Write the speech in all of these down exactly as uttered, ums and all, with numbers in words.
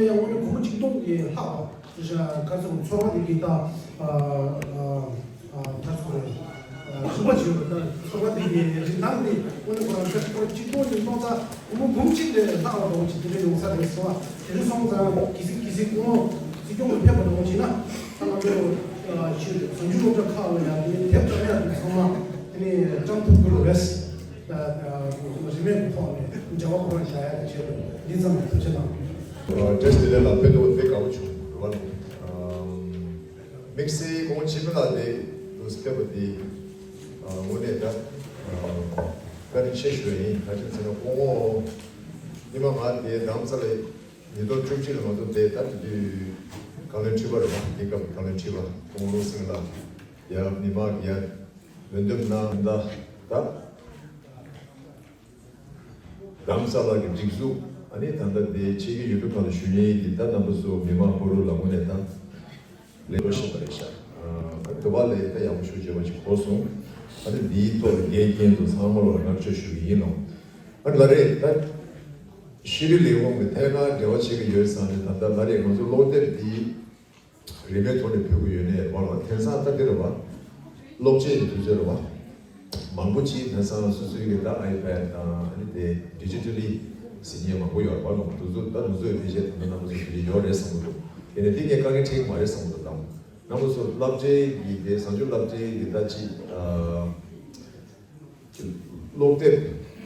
ཡང་དངོས་གནས་སྒོར་མོ་གཅིག་སྟོང་གི་ལྷག་པ་ཞིག་ག་ཚོད་ཚོར་བ་དེ་གི་ད་ཨ་ཨ་ཨ་ད་ཚོར་བ་ཞུ་བ་བྱས་པ་ད་ཚོར་བ་དེ་གི་རིན་ཐང་དེ་དངོས་གནས་ཁོ་རང་ཚོ་སྒོར་མོ་གཅིག་སྟོང་གི་སྟོང་ཚ་སྒོར་མོ་འབུམ་གཅིག་ལས་ལྷག་པ་འདྲ་བོ་ཅིག་དེ་འདྲ་ཡོང་ས་རེད་སོང་བ། དེ་འདྲ་སོང་ཙང་གལ་སྲིད་གལ་སྲིད་སྐུ་ངོ་སྲིད་སྐྱོང་གི་ཕེབས་པ་འདྲ་བོ་བྱས་ན་ད་ང་ཚོ་ཕྱི་བཟང་སྤྱོད་སློབ་གྲྭ་ཁག་ལ་ཡང་དེ་ནས་དེབ་ཀྱང་ཡང་ཚང་མ་དེ་ནས་བཅའ་ཐུབ་དགོས་རེད། རིན་མེད་ཀྱི་ཐོག་ནས་འབྲེལ་བ་ཁོ་རང་བཞག་ཡ་གི་ཆེད་དུ་འདི་ཙམ་ཐུགས་རྗེ་གནང་། བཀྲ་ཤིས་བདེ་ལེགས་ལགས། ཕེབས་ཐུབ་པ་དཔེ་དགའ་པོ་བྱུང་རེད་བ། དམིགས་བསལ་ཁོང་འཆི་མེད་ལགས་དེ་དུས་ཕེབས་པ་དེ་དངོས་གནས་ད་བཀའ་དྲིན་ཆེ་ཞུ་ཡ་ཡིན། ག་ཅི་ཟེར་ན་ཁོང་ཉི་མ་ང་དེ་རྡ་རམ་ས་ལ་ཉིས་སྟོང་བཅུ་གཅིག་ལ་ང་ཚོ་དེ་ད་དེ་དུས་བཀའ་བློན་ཁྲི་པ་རེད་བ། དེ་སྐབས་བཀའ་བློན་ཁྲི་པ་ཁོང་བློ་སེང་ལགས་ཡ་མི་མང་གི་ཡ་འོས་འདེམས་གནང་ད་ད། རྡ་རམ་ས་ལ་གི་སྒྲིག་འཛུགས་ཨ་ནི་ད་ལྟ་དེ་ཆེད་ཀྱི་ཡུལ་གྲུ་ཁག་ཏུ་བཞུགས་མཁན་གྱི་ད་རྣམ་པ་ཚོ་མི་མང་སྐོར་རུ་ལ་དངོས་གནས་ད་ལས་འགོ་ཤེས་པ་རེད་ཤག་ཨ་དུ་བ་ལས་ད་ཡག་པོ་ཞུ་བྱས་པ་ཞིག་གོ་སོང་། ཨ་ནི་འདིའི་ཐོག་ལ་འགན་འཁྱེར་དུ་ཚང་མ་ལ་བསྔགས་བརྗོད་ཞུ་གི་ཡིན་ནོ། ཨ་ལ་རེད་ད། ཤེས་རིག་ལས་ཁུངས་ཀྱི་ཐད་ཀར་འབྲེལ་བ་བྱེད་ཀྱི་ཡོད་ཙང་ནས་ད་ལྟ་ལ་རེད་ང་ཚོ་ཀློག་དེབ་འདི་རིན་མེད་ཐོག་ནས་ཕུལ་གྱི་ཡོད་ནས་བར་ལ་དེང་སང་ད་འདི་རེད་བ། གློག་ཆས་ཀྱི་དུས་ཚོད་རེད་བ། མང་པོ་ཅིག་དེང་སང་སོ་སོའི་གི་ད་ཨའི་པེ་ཌི་དང་ཨ་ནི་དེ་ཌི་ཇི་ཊལ་ལི་ཟིན་མཁན་མང་པོ་ཡོད་རེད་བ། ལོ་དུས་ཚོད་ད་དུས་ཚོད་ཕལ་ཆེར་ད་ལྟ་རྣམ་པ་ཚོ་དེ་འདྲ་ཡོད་རེད་བསམ་གྱི་འདུག་དེ་ནས་དེ་ངས་དཀའ་ངལ་འཕྲད་ཀྱི་མ་རེད་བསམ་གྱི་འདུག་དང་རྣམ་པ་ཚོ་སློབ་གྲྭའི་གི་དེ་བཟང་སྤྱོད་སློབ་གྲྭའི་གི་ད་ཅིག་ཨ། ཀློག་དེབ་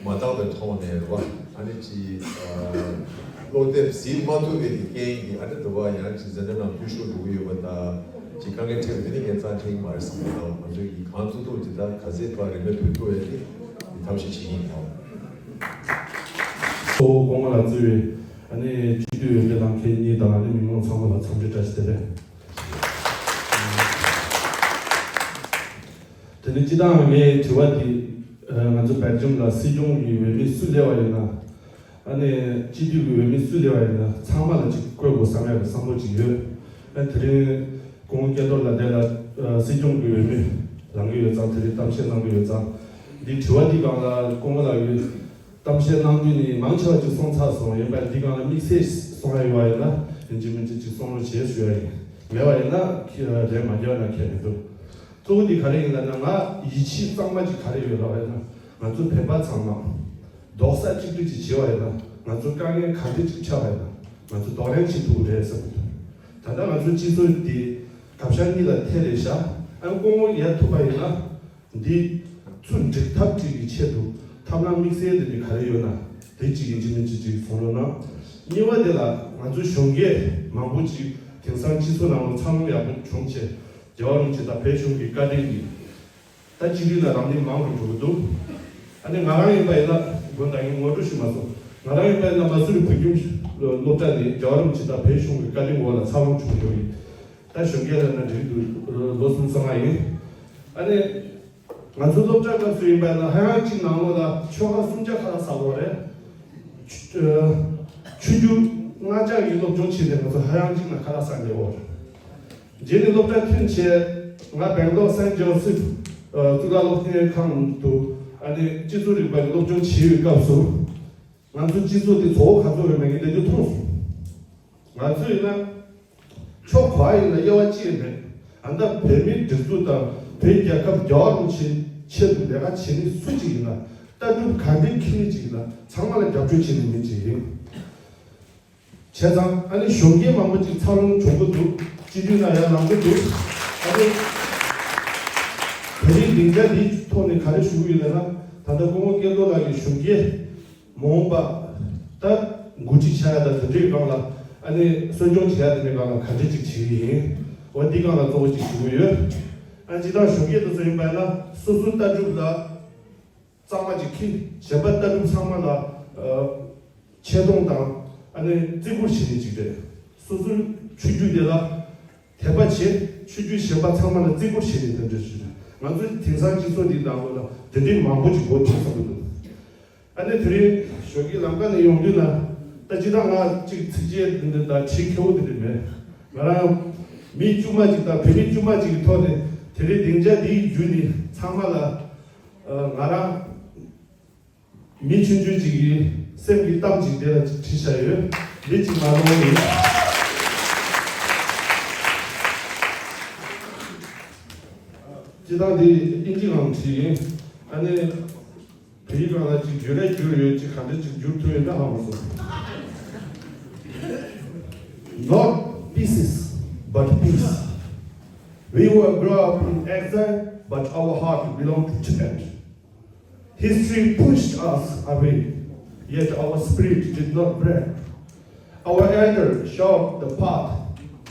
མ་འདང་བའི་ཐོག་ནས་རེད་བ། ཨ་ནི་ཅིག་ཨ། ཀློག་དེབ་གཟིགས་མ་ཐུབ་པའི་རྐྱེན་གྱིས་ཨ་ནི་འདི་བ་ཡང་ཅིག་འཛིན་གྲྭ་ནང་འཐུས་ཤོར་འགྲོ་གི་ཡོད་པ་དང་ཅིག་དཀའ་ངལ་འཕྲད་པ་དེ་ནི་ངས་རྩ་འཕྲད་ཀྱི་མ་རེད་བསམ་པ་དང་ང་ཚོས་ཀྱི་གང་ཐུབ་ཐུབ་ཅིག་ད་ག་ཚད་ཕར་རིན་མེད་ཕུལ་ཐུབ་ཡ་དེ་ཐབས་ཤེས་བྱེད་ཀྱི་ཡིན་ད། གཙོ་བོ་སྐུ་ངོ་ལ་གཙོས་པའི་ཨ་ནི་སྤྱི་འཐུས་འོས་འདེམས་ལངས་མཁན་གཉིས་དང་ཨ་ནི་མི་མང་ཚང་མ་ལ་འཚམས་འདྲི་བཀྲ་ཤིས་བདེ་ལེགས། དེ་ནས་སྤྱི་བཏང་ངའི་དྲི་བ་འདི་ང་ཚོ་སྦེལ་ཇམ་ལ་སྲིད་སྐྱོང་གི་འོས་མི་སུ་སླེབས་པ་ཡིན་ན། ཨ་ནི་སྤྱི་འཐུས་ཀྱི་འོས་མི་སུ་སླེབས་པ་ཡིན་ན་ཚང་མ་ལ་ཅིག་བསྐོས་དགོས་བསམ་ཡག་གི་བསམ་བློ་ཅིག་ཡོད། ཨ་དེ་རིང་སྐུ་ངོ་སྐལ་རྡོར་ལགས་དེ་ལ་སྲིད་སྐྱོང་གི་འོས་མི་ལངས་ཀྱི་ཡོད་ཙང་དེ་རིང་གཏམ་བཤད་གནང་གི་ཡོད་ཙང་། འདི་དྲི་བ་འདི་སྒང་ལ་སྐུ་ངོ་ལགས་ཀྱིས་གཏམ་བཤད་གནང་དུས་ནི་མང་ཆེ་བ་ཅིག་སོང་ཚར་སོང་། ཡིན་པ་འདི་སྒང་ལ་དམིགས་བསལ་སོང་ཡ་ཡོད་པ་ཡིན་ན་ཡིན་གཅིག་མིན་གཅིག་ཅིག་གསུང་རོགས་བྱེད་ཞུ་ཡ་ཡིན། མེད་པ་ཡིན་ན་ལན་མ་རྒྱག་ན་ཁྱད་མི་འདུག་གཙོ་བོ་འདི་ག་རེ་ཡིན་ལབ་ན་ང་ཡིད་ཆེས་གཙང་མ་ཅིག་ག་རེ་ཡོད་ལབ་ཡིན་ན་ང་ཚོ་བོད་པ་ཚང་མ་རྡོག་རྩ་གཅིག་སྒྲིལ་ཅིག་བྱེད་པ་ཡིན་ན་ང་ཚོ་དཀའ་ངལ་ག་འདྲ་ཅིག་ཆགས་པ་ཡིན་ན་ང་ཚོ་གདོང་ལེན་བྱེད་ཐུབ་ཀྱི་རེད་བསམ་གྱི་འདུག་ད་ལྟ་ང་ཚོ་སྤྱི་ཚོགས་འདི་དགའ་ཤ་གཉིས་ལ་ཐེ་རེ་བཞག་ཨ་སྐུ་ངོ་ཡར་ཐུག་པ་ཡིན་ན། འདི་ཚུར་འགྲིག་ཐབས་ཅིག་གི་ཆེད་དུ་ཐབས་ལམ་དམིགས་བསལ་དེ་འདྲ་ག་རེ་ཡོད་ན་དེ་གཅིག་ཡིན་གཅིག་མིན་གཅིག་ཅིག་གསུང་རོགས་གནང་། གཉིས་པ་དེ་ལ་ང་ཚོ་གཞོན་སྐྱེས་མང་པོ་ཅིག་དེང་སང་སྤྱི་ཚོགས་ནང་ལ་འཚར་ལོངས་ཡག་པོ་བྱུང་བྱས་རྒྱལ་བ་རིན་པོ་ཆེ་དང་བོད་གཞུང་གི་བཀའ་དྲིན་གྱིས་ད་སྤྱི་འཐུས་ནང་ལམ་སྟོན་མང་རུ་འགྲོ་གི་འདུག་ཨ་ནི་ང་རང་ཡིན་པ་ཡིན་ན་དགོངས་དག་ངས་ངོ་སྤྲོད་ཞུས་མ་སོང་། ང་རང་ཡིན་པ་ཡིན་ན་མ་སུ་རི་བོད་ཁྱིམ་སློབ་གྲྭ་ནས་རྒྱལ་བ་རིན་པོ་ཆེ་དང་བོད་གཞུང་གི་བཀའ་དྲིན་འོག་ལ་འཚར་ལོངས་བྱུང་འགྲོ་ཡིན། ད་གཞོན་སྐྱེས་ལ་ན་འགྲིག་འདུག་ལོ་གསུམ་ཙམ་ཡིན། ཨ་ནི། ང་ཚོ་སློབ་གྲྭ་སྐབས་སུ་ཡིན་པ་ན་ཧ་ཡང་གཅིག་ནང་ལོགས་ལ་ཆོལ་ཁ་སུམ་བརྒྱ་ཁ་ལག་ཟ་ལོ་རེད། ཆོས་བརྒྱུད་ལྔ་བརྒྱ་ཡི་སློབ་སྦྱོང་བྱས་ཏེ་ང་ཚོ་ཧ་ཡང་གཅིག་ན་ཁ་ལག་ཟ་འདྲེ་འོ། རྗེས་ནས་སློབ་གྲྭ་ཐོན་ཆེད་ང་སྦེང་ལོར་སེན་ཇོ་སིབ་གཙུག་ལག་སློབ་གཉེར་ཁང་དུ་ཨ་ནི་སྤྱི་ཚོགས་རིག་པ་ཡི་སློབ་སྦྱོང་བྱེད་པའི་སྐབས་སུ། ང་ཚོ་སྤྱི་ཚོགས་དེ་གཙོ་བོ་ག་ཚོད་རེད་མེད་ཀྱི་དེ་དུས་མཐོང་སོང་། ང་ཚོ་ཡིན་ན། ཕྱོགས་ག་ཡིན་ན་དབྱེ་བ་ཅི་ཡང་མེད། ཨ་ད་བོད་མིའི་སྒྲིག་འཛུགས་དང་བོད་རྒྱལ་ཁབ་རྒྱལ་བ་རིན་པོ་ཆེའི་ཆེད་དུ་ལས་ཀ་བྱེད་མི་སུ་གཅིག་ཡིན་ན་ལྟ་གྲུབ་ག་འདྲའི་ཁྱིམ་མི་གཅིག་ཡིན་ན་ཚང་མ་ལ་རྒྱབ་སྐྱོར་བྱེད་མི་མི་གཅིག་ཡིན། བྱས་ཙང་ཨ་ནི་གཞོན་སྐྱེས་མང་པོ་ཅིག་འཚར་ལོངས་བྱུང་གི་འདུག་སྤྱི་འཐུས་ནང་ཡར་ལངས་གི་འདུག་ཨ་ནི་དེ་རིང་སྡིངས་ཆ་འདིའི་ཐོག་ནས་ག་རེ་ཞུ་གི་ཡོད་ལབ་ན་ད་ལྟ་སྐུ་ངོ་སྐལ་རྡོར་ལགས་ཀྱིས་གཞོན་སྐྱེས་མ་འོངས་པ་ད་འགོ་ཁྲིད་ཆགས་ཡ་དང་དེ་འདྲའི་སྒང་ལ་ཨ་ནི་གསོ་སྐྱོང་བྱེད་ཡ་དེ་འདྲའི་སྒང་ལ་ག་འདྲ་ཅིག་བྱེད་ཀྱི་ཡིན། འོ་འདི་སྒང་ལ་གཙོ་བོ་ཅིག་ཞུ་གི་ཡོད། ཨ་སྤྱིར་བཏང་གཞོན་སྐྱེས་དེ་ཚོ་ཡིན་པ་ན་སོ་སོའི་ལྟ་གྲུབ་ལ། གཙང་མ་ཅིག་གིས་གཞན་པ་ལྟ་གྲུབ་ཚང་མ་ལ་ཨ་ཆེ་མཐོང་དང་ཨ་ནི་བརྩི་བཀུར་བྱེད་མཁན་ཅིག་རེད། སོ་སོའི་ཆོས་བརྒྱུད་དེ་ལ་དད་པ་བྱེད། ཆོས་བརྒྱུད་གཞན་པ་ཚང་མ་ལ་བརྩི་བཀུར་བྱེད་མཁན་དེ་འདྲ་ཞིག་རེད། ང་ཚོའི་དེང་སང་སྤྱི་ཚོགས་འདིའི་ནང་ལོགས་ལ་དེ་འདྲའི་མང་པོ་ཅིག་དགོས་འདུག་བསམ་གྱི་འདུག་ཨ་ནི་དེ་རིང་ཞོགས་ཀྱི་ལམ་ཁ་ནས་ཡོང་དུས་ན་ད་ཅི་ད་ང་གཅིག་ཚིགས་བཅད་འདི་འདི་དང་བྲིས་ཁེ་བོ་དེ་འདྲ་མེད། ང་རང་མི་དཀྱུས་མ་ཅིག་དང་བོད་མི་དཀྱུས་མ་ཅིག་གི་ཐོག་ནས་དེ་རིང་སྡིངས་ཆ་འདིའི་བརྒྱུད་ནས་ཚང་མ་ལ་ཨ་ང་རང་མི་ཆུང་ཆུང་ཅིག་གི་སེམས་ཀྱི་གཏམ་ཅིག་དེ་ལ་ཅིག་བྲིས་བཞག་ཡོད། མི་གཅིག་མ་གཏོགས་མེད། སྤྱིར་བཏང་འདི་ཨིན་ཇི་ནང་བྲིས་ཡིན། ཨ་ནི། བོད་ཡིག་སྒང་ལ་ཅིག་བསྒྱུར་རེ་བསྒྱུར་ཡོད། ཅིག་ག་འདྲ་ཅིག་བསྒྱུར་ཐུབ་ཡོད་ན་ཧ་མ་སོང་། Not pieces, but peace. We were brought up in exile, but our heart belonged to Tibet. History pushed us away, yet our spirit did not break. Our elders showed the path,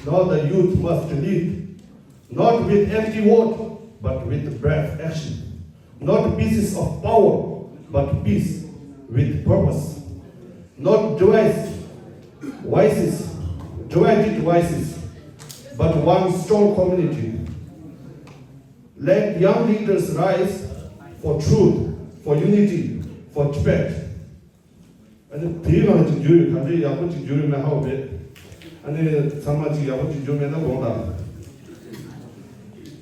now the youth must lead. Not with empty word, but with brave action. Not pieces of power, but peace with purpose. Not device, voices, divided voices, but one strong community. Let young leaders rise for truth, for unity, for Tibet. ཨ་ནི་དེའི་ནང་ཅིག་བསྒྱུར་ཡོད། ག་འདྲའི་ཡག་པོ་ཅིག་བསྒྱུར་ཡོད་མེད་ཧ་གོ་མེད། ཨ་ནི་ཚང་མ་ཅིག་ཡག་པོ་ཅིག་བསྒྱུར་མེད་ན་དགོངས་དག།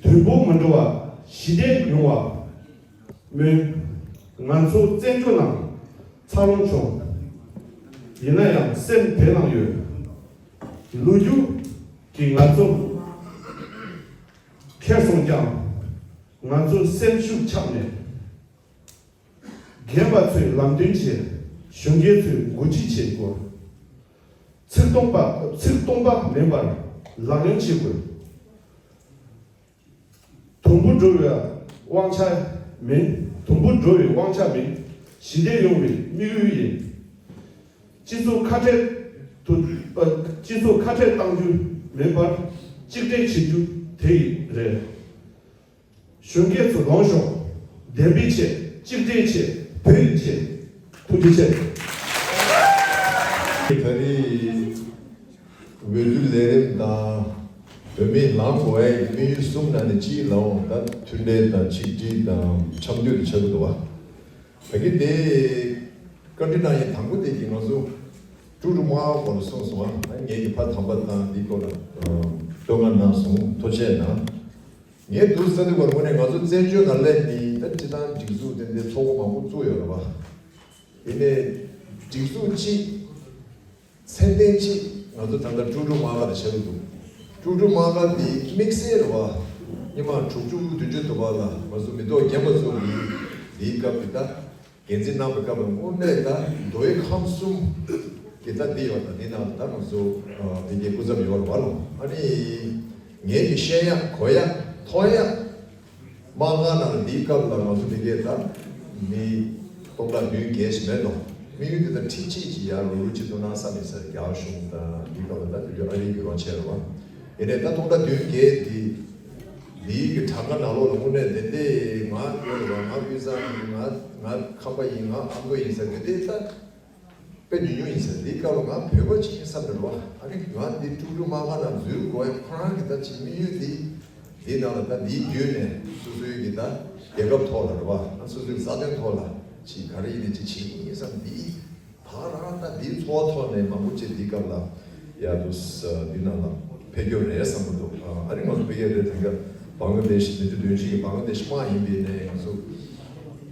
དུས་བབ་མི་འགྲོ་བ་ཞི་བདེ་ཡོང་བ་སྨོན། ང་ཚོ་བཙན་བྱོལ་ནང་འཚར་ལོངས་བྱུང་། ཡིན་ན་ཡང་སེམས་བོད་ནང་ཡོད། ལོ་རྒྱུས་ཀྱིས་ང་ཚོ་ཁྱེར་སོང་ཀྱང་། ང་ཚོ་སེམས་ཤུགས་ཆག་མེད། རྒན་པ་ཚོས་ལམ་སྟོན་བྱེད། གཞོན་སྐྱེས་ཚོས་འགོ་ཁྲིད་བྱེད་དགོས། ཚིག་སྟོང་པ་ཚིག་སྟོང་པ་མིན་པར་ལག་ལེན་བྱེད་དགོས། དུམ་བུ་འགྲོ་བའི་དབང་ཆ་མིན། དུམ་བུ་འགྲོ་བའི་དབང་ཆ་མིན། ཞི་བདེ་ཡོང་བའི་དམིགས་ཡུལ་ཡིན། སྤྱི་ཚོགས་ཁ་བྲལ་དུ་ཨ། སྤྱི་ཚོགས་ཁ་བྲལ་གཏང་རྒྱུ་མིན་པར་གཅིག་སྒྲིལ་བྱེད་རྒྱུ་དེ་ཡིན་རེད། གཞོན་སྐྱེས་ཚོ་ལོངས་ཤོག་བདེན་པའི་ཆེད། གཅིག་སྒྲིལ་ཆེད། བོད་ཡིག་ཆེད། ཐུགས་རྗེ་ཆེ། ད་རེས་འོས་བསྡུ་ལས་རིམ་དང་བོད་མིའི་ལངས་དགོས་ཡ་གི་དམིགས་ཡུལ་གསུམ་ནང་ནས་གཅིག་ལའང་ད་མཐུན་སྒྲིལ་དང་ཆིག་སྒྲིལ་དང་འཆམ་མཐུན་དུ་ཆགས་ཀྱི་འདུག་བ། ད་གིན་དེ་བཀའ་འདྲི་གནང་ཡིན། དང་པོ་དེ་གི་ང་ཚོ་ཀྲུའུ་ཀྲུའུ་དམག་སྐོར་ལ་གསུངས་སོང་བ། ངེད་ཀྱི་ཕ་དམ་པ་དང་འདི་སྐོར་ལ་བསྟོད་བསྔགས་གནང་སོང་། ཐུགས་རྗེ་གནང་། ངས་འདུག་ས་འདི་བར་ངོས་ནས་ང་ཚོ་བཙན་བྱོལ་ནང་སླེབས་ནས་ད་སྤྱི་བཏང་སྒྲིག་འཛུགས་དེ་འདྲའི་ཚོགས་པ་མང་པོ་བཙུགས་ཡོད་རེད་བ། དེ་ནས་སྒྲིག་འཛུགས་གཅིག་མཚན་ལྡན་གཅིག་ང་ཚོ་ད་ལྟ་ཀྲུའུ་ཀྲུའུ་དམག་སྒར་ལ་ཆགས་ཀྱི་འདུག་ཀྲུའུ་ཀྲུའུ་དམག་སྒར་འདི་དམིགས་བསལ་རེད་བ། སྔོན་མ་དྲུག་ཅུ་བདུན་ཅུ་དུ་བ་ལ་ང་ཚོ་མི་ཐོག་རྒན་པ་ཚོ་གིས་འདིའི་སྐབས་ཀྱི་ད། འགན་འཛིན་གནང་བའི་སྐབས་ལ་དངོས་གནས་ད་མདོ་དབུས་ཁམས་གསུམ་གྱི་ད་འདི་ཡོད་ད། འདི་ནང་ད་ང་ཚོ་ཨ་དེ་གའི་སྐུ་ཚབ་ཡོད་རེད་བ་ལོ། ཨ་ནི་ངེད་ཀྱི་ཤེས་ཡག་གོ་ཡག་མཐོང་ཡག་དམག་སྒར་ནང་ལ་འདིའི་སྐབས་ལ་ང་ཚོ་དེ་གའི་ད་མི་སྟོང་ཕྲག་བདུན་བརྒྱད་ཞིག་མེད་དོ། དམིགས་ཡུལ་དེ་ད་ཁྲི་གཅིག་ཅིག་ཡར་ལོ་རུ་གཅིག་ཐུག་ན་བསམ་ཡིན་ས། རྒྱ་གཞུང་དང་འདིའི་སྐབས་ལ་ད་དུས་རྒྱུན་ཨ་རིའི་བརྒྱུད་རང་བྱས་རེད་བ། ཡིན་ནའི་ད་སྟོང་ཕྲག་བདུན་བརྒྱད་འདི། འདིའི་གི་གྲངས་ཀ་ནང་ལོགས་ལ་དངོས་གནས་དེ་འདྲའི་ང་ཡོད་རེད་བ། ང་དབུས་གཙང་ཡིན། ང་ང་ཁམས་པ་ཡིན། ང་ཨ་མདོ་ཡིན་ཟེར་དེ་འདྲའི་ད་དཔེ་ཉུང་ཉུང་ཡིན་ཟེར། འདིའི་སྐབས་ལ་ང་བོད་པ་ཅིག་ཡིན་བསམ་རེད་བ། ཨ་ནི་ང་འདི་ཀྲུའུ་ཀྲུའུ་དམག་སྒར་ནང་འཛུལ་དགོས་ཡ་ཁོ་རང་གི་ད་ཅིག་དམིགས་ཡུལ་འདི་འདིའི་ནང་ལ་ད་འདིའི་བརྒྱུད་ནས་སོ་སོའི་གི་ད་རྒྱལ་ཁབ་ཐོག་ལ་རེད་བ། སོ་སོའི་རྩ་དོན་ཐོག་ལ་ཅིག་ག་རེ་ཡིན་ནའི་ཅིག་བྱེད་ཀྱི་ཡིན་བསམ། འདི་ད་རང་ད་འདིའི་ཚོགས་ཐོག་ནས་མང་པོ་ཅིག་འདི་སྐབས་ལ་ཡ་དུ་ས་འདི་ནང་ལ་ཕེབས་རྒྱུ་རེད་བསམ་གྱི་འདུག་ཨ་ནི་ང་ཚོ་ཕ་གིར་རེད། དེང་སྐབས་བང་ལ་དེ་ཤི་མི་འདུག་བདུན་ཅིག་གི་བང་ལ་དེ་ཤི་དམག་ཡིན་པའི་ནས་ང་ཚོ་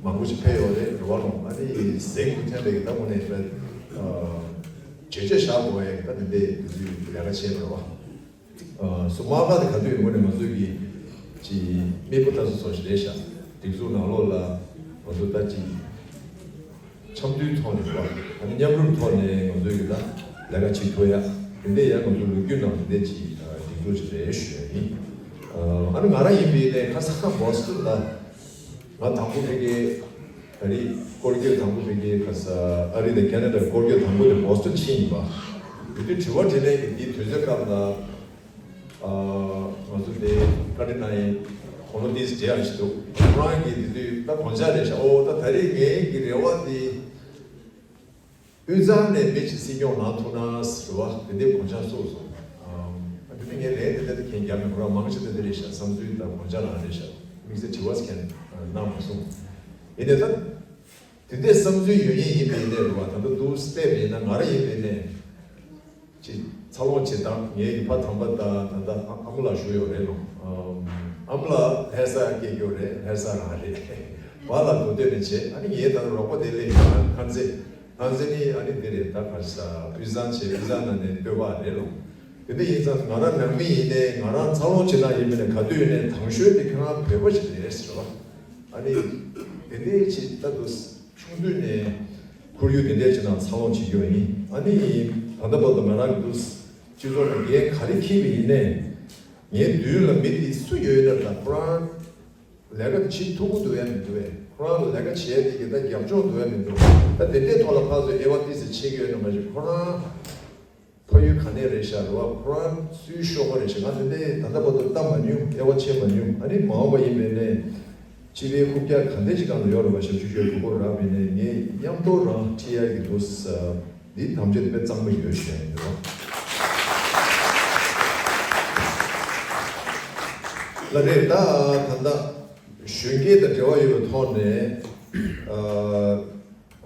མང་པོ་ཅིག་ཕེབས་ཡོད་རེད་རེད་བ་ལོ། ཨ་ནི་གཟེངས་རྒྱུ་འཐེན་པའི་གི་ད་དངོས་གནས་ད་བྱས་རྗེས་བཞག་དགོས་ཡ་གི་ད་འདི་འདྲའི་དུས་ཚོད་ལས་ཀ་བྱས་པ་རེད་བ། སོ་མ་ཁ་དེ་ག་དུས་ཡོང་གི་ནས་ང་ཚོའི་གི་ཅི་མེས་པོ་ལྟ་སོ་སོ་ཞིག་རེད་ཤག་སྒྲིག་འཛུགས་ནང་ལོགས་ལ་ང་ཚོ་ད་ཅི་འཆམ་མཐུན་ཐོག་ནས་བ། ཨ་ནི་མཉམ་རུབ་ཐོག་ནས་ང་ཚོའི་གི་ད་ལས་ཀ་བྱེད་ཐུབ་ཡ། དེ་འདྲའི་ཡ་ང་ཚོ་ལོ་རྒྱུས་ནང་དེ་འདྲའི་ཅི་སྒྲིག་འཛུགས་ཅིག་རེད་ཞུ་ཡ་ཡིན། ཨ་ནི་ང་རང་ཡིན་པའི་ནས་ཁ་སང་བོ་སི་ཊོན་ལ་ང་དང་པོ་ཕ་གི་ཨ་རི་སྐོར་སྐྱོད་དང་པོ་དེ་གའི་ཁ་ས་ཨ་རི་དང་ཁེ་ན་ཌ་སྐོར་སྐྱོད་དང་པོ་དེ་བོ་སི་ཊོན་ཕྱིན་ཡིན་པ། དེ་དུས་དྲི་བ་དྲིས་ལན་གྱི་དེའི་དུས་ཚོད་སྐབས་ལ། ཨ་ང་ཚོ་དེ་བཀའ་འདྲི་གནང་ཡིན། གོང་ལོ་ཏིས་བརྗེ་ཡག་ཞིག་འདུག་ཁོ་རང་གིས་དེ་དུས་ད་དགོངས་འཆར་རེད་ཤག་ཨོ་ད་ད་རེས་ངའི་གི་རེ་བ་དེ། དབུས་གཙང་ནས་མི་གཅིག་སྲིད་སྐྱོང་ལངས་ཐུབ་ན་ཟེར་བ་དེ་འདྲའི་དགོངས་འཆར་བསུངས་སོང་། ཨ་དེ་ནས་ངས་ལན་དེ་འདྲ་དེ་མཁྱེན་རྒྱ་མི་ཁོ་རང་མང་ཆེ་དེ་འདྲ་རེད་ཤག་བསམ་ཚུལ་དང་དགོངས་འཆར་རང་རེད་ཤག་དམིགས་བསལ་དྲི་བ་མཁན་གནང་མ་སོང་། ཡིན་ནའི་ད་དེ་འདྲའི་བསམ་ཚུལ་ཡོད་མཁན་ཡིན་པའི་གནས་རུ་བ་ད་ལྟ་འདུག་བལྟས་པ་ཡིན་ན་ང་རང་ཡིན་པའི་གནས། ཅིག་འཚར་ལོངས་བྱེད་སྟངས་ངའི་གི་ཕ་དམ་པ་དང་ད་ལྟ་ཨ་མ་ལགས་བཞུགས་ཡོད་རེད་ལོ། ཨ་མ་ལགས་ལྷ་ས་སྐྱེས་རྒྱུ་རེད། ལྷ་ས་རང་རེད། བ་ལ་མདོ་སྟོད་ནས་བྱས། ཨ་ནི་ངའི་ད་ལྟ་རོགས་པ་དེ་ལས་ཡིན་ན་ཁ་མཛེས། ཁ་སང་ནི་ཨ་ནི་དེ་རེད། ད་ག་ས་དབུས་གཙང་བྱས། དབུས་གཙང་ནང་ནས་སྟོད་པ་རེད་ལོ། དེ་འདྲ་ཡིན་ཙང་ང་རང་ནང་མི་ཡིན་ནའི་ང་རང་འཚར་ལོངས་བྱེད་སྟངས་ཡིན་པ་ནས་ག་དུས་ཡིན་ནའི་དང་ཤོས་དེ་ཁྱེད་རང་བོད་པ་ཞིག་རེད་ཟེར་བ། ཨ་ནི་དེ་འདྲའི་ཅིག་ད་དུ་ཆུང་དུས་ནས་ཁོར་ཡུག་དེ་འདྲའི་ཅིག་ནང་འཚར་ལོངས་བྱེད་རྒྱུ་ཡིན། ཨ་ནི་ད་ལྟ་བར་དུ་ང་རང་གི་དུ་སྤྱི་ཚོགས་ནང་འགན་ག་རེ་འཁྱེར་བ་ཡིན་ནའི་ངའི་མདུན་ལ་མི་དེ་སུ་ཡོད་ཡོད་ན་ད་ཁོ་རང་ལས་ཀ་བྱེད་ཐུབ་ཀྱི་འདུག་ཡ་མི་འདུག་བས། ཁོ་རང་ལ་ལས་ཀ་བྱས་དེ་གི་ད་རྒྱབ་ལྗོངས་འདུག་ཡ་མི་འདུག་ད་དེ་འདྲའི་ཐོག་ལ་ཕར་ཚུར་དབྱེ་བ་ཏོག་ཙམ་ཕྱེ་གི་ཡོད་ན་མ་གཞི་ཁོ་རང་ཕ་ཡུལ་ག་ནས་རེད་ཤག་རེད་བ། ཁོ་རང་སུའི་ཤོག་ཁ་རེད་ཤག་ང་དེ་འདྲའི་ད་ལྟ་བར་དུ་བལྟ་མ་མྱོང་། དབྱེ་བ་ཕྱེ་མ་མྱོང་། ཨ་ནི་མ་འོངས་པ་ཡིན་པས་ནས་སྤྱི་པའི་རྐུབ་བཀྱག་ག་འདྲ་ཞིག་སྒང་ལ་ཡོད་རེད་བ། ཞབས་ཞུ་ཞུ་དགོས་རེད་བ། ཡིན་ནའི་ངས་མཉམ་དུ་རང་ཁྲིད་ཡ་གི་འདུག་ས། འདི་དམ་བཅའ་དཔེ་གཙང་མ་ཡོད་ཞུ་ཡ་ཡིན་འདུག་ལ་རེད། ད་ད་ལྟ་གཞོན་སྐྱེས་དང་འབྲེལ་བ་ཡོད་པའི་ཐོག་ནས་ཨ།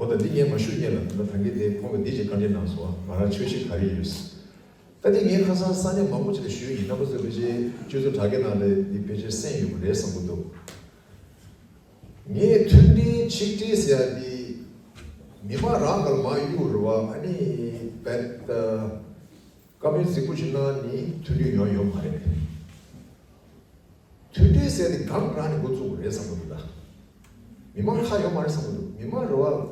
འོ་ད་འདི་ངས་མ་ཞུས་སྔོན་ལ་ད་ལྟ་ད་གིན་དེ་ཁོང་གིས་འདི་ཅིག་བཀའ་འདྲི་གནང་སོང་། ང་རང་འཆར་གཞི་ག་རེ་ཡོད། ད་འདི་ངས་ཁ་སང་ས་གནས་མང་པོ་ཅིག་ལ་ཞུས་ཡིན། རྣམ་པ་ཚོས་ཕལ་ཆེར་སྤྱི་ཚོགས་དྲ་རྒྱ་ནང་ལ་འདི་ཕལ་ཆེར་གསན་ཡོད་པ་རེད་བསམ་གྱི་འདུག་ངས་མཐུན་སྒྲིལ་ཆིག་སྒྲིལ་ཟེར་ཡ་འདི་མི་མང་རང་ག་ལ་མང་གཡུག་རེད་བ། ཨ་ནི་བེད་བཀའ་མོལ་རྫིག་པོ་ཞིག་གནང་ནི་མཐུན་སྒྲིལ་ཡོང་ཡོད་མ་རེད། མཐུན་སྒྲིལ་ཟེར་ནི་སྒང་རང་ནས་འགོ་བཙུགས་དགོས་རེད་བསམ་གྱི་འདུག་ད་མི་མང་ཁག་ཡོད་མ་རེད་བསམ་གྱི་འདུག་མི་མང་རེད་བ།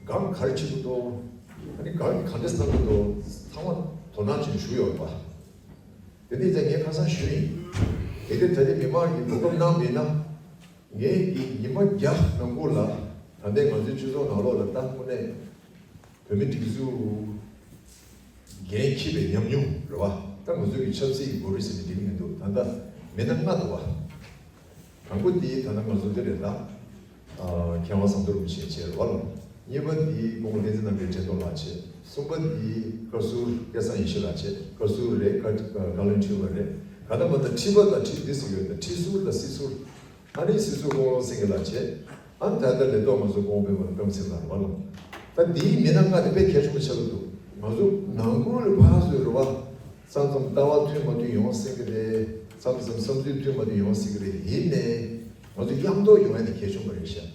སྒང་ག་རེ་བྱེད་ཀྱི་འདུག་ཨ་ནི་སྒང་གི་ག་འདྲས་གནང་གི་འདུག་ཚང་མ་དོ་སྣང་བྱས་ནས་བཞུགས་ཡོད་པ། དེ་འདི་ཚེ་ངས་ཁ་སང་ཞུས་ཡིན། གལ་ཏེ་ད་ལྟ་མི་མང་གིས་གོ་སྐབས་གནང་མེད་ན། ངས་ཀྱི་ཉི་མ་བརྒྱ་ནང་ཁུལ་ལ་ད་ལྟའི་ང་ཚོའི་སྤྱི་ཚོགས་ནང་ལོགས་ལ་ད་དངོས་གནས་བོད་མི་སྒྲིག་འཛུགས་འགན་འཁྱེར་བའི་ཉམས་མྱོང་རེད་བ། ད་ང་ཚོའི་གི་ཆབ་སྲིད་ཀྱི་འགོ་ཁྲིད་ཟེར་ནས་འགྲིག་མི་འདུག་ད་ལྟ་མི་སྣ་ལྔ་འདུག་བ། དང་པོ་དེ་ད་ལྟ་ང་ཚོ་འདི་རེད་ད། ཨ། མཁས་དབང་ཟམ་གདོང་རིན་པོ་ཆེ་བྱས་རེད་བ་ལ། གཉིས་པ་དེ་སྐུ་ངོ་བསྟན་འཛིན་རྣམ་རྒྱལ་དྲན་གདུང་ལགས་བྱས། གསུམ་པ་དེ་བཀའ་ཟུར་སྐལ་བཟང་ཡེ་ཤེས་ལགས་བྱས། བཀའ་ཟུར་རེད། བཀའ་བཀའ་བློན་ཁྲི་པ་རེད། ག་ད་མ་ད་ཁྲི་པ་དང་ཁྲི་འདི་ཟེར་ཡོད་ད། ཁྲི་ཟུར་དང་སྲིད་ཟུར། ཨ་ནི་སྲིད་ཟུར་སྐུ་ངོ་བློ་སེང་གེ་ལགས་བྱས། ཨ་ནི་ད་ལྟ་ལས་ཐོག་ང་ཚོ་སྐུ་ངོ་སྤེན་པ་རབ་རྒྱམ་ཚེ་ལགས་རེད་བ་ལ། ད་འདིའི་མི་སྣ་ལྔ་དེ་དཔེ་གལ་ཆེན་པོ་ཆགས་ཀྱི་འདུག་ང་ཚོ་ནང་ཁུལ་ལ་ཕར་ཚུར་རེད་བ། མཚམས་མཚམས་ལྟ་བ་མཐུན་མ་མཐུན་ཡོང་སྲིད་ཀྱི་རེད། མཚམས་མཚམས་བསམ་ཚུལ་མཐུན་མ་མཐུན་ཡོང་སྲིད་ཀྱི་རེད། ཡིན་ནའི་ང་ཚོ་མཉམ་དུ་ཡོང་ཡ་དེ་གལ་ཆེན་པོ་རེད་ཤག་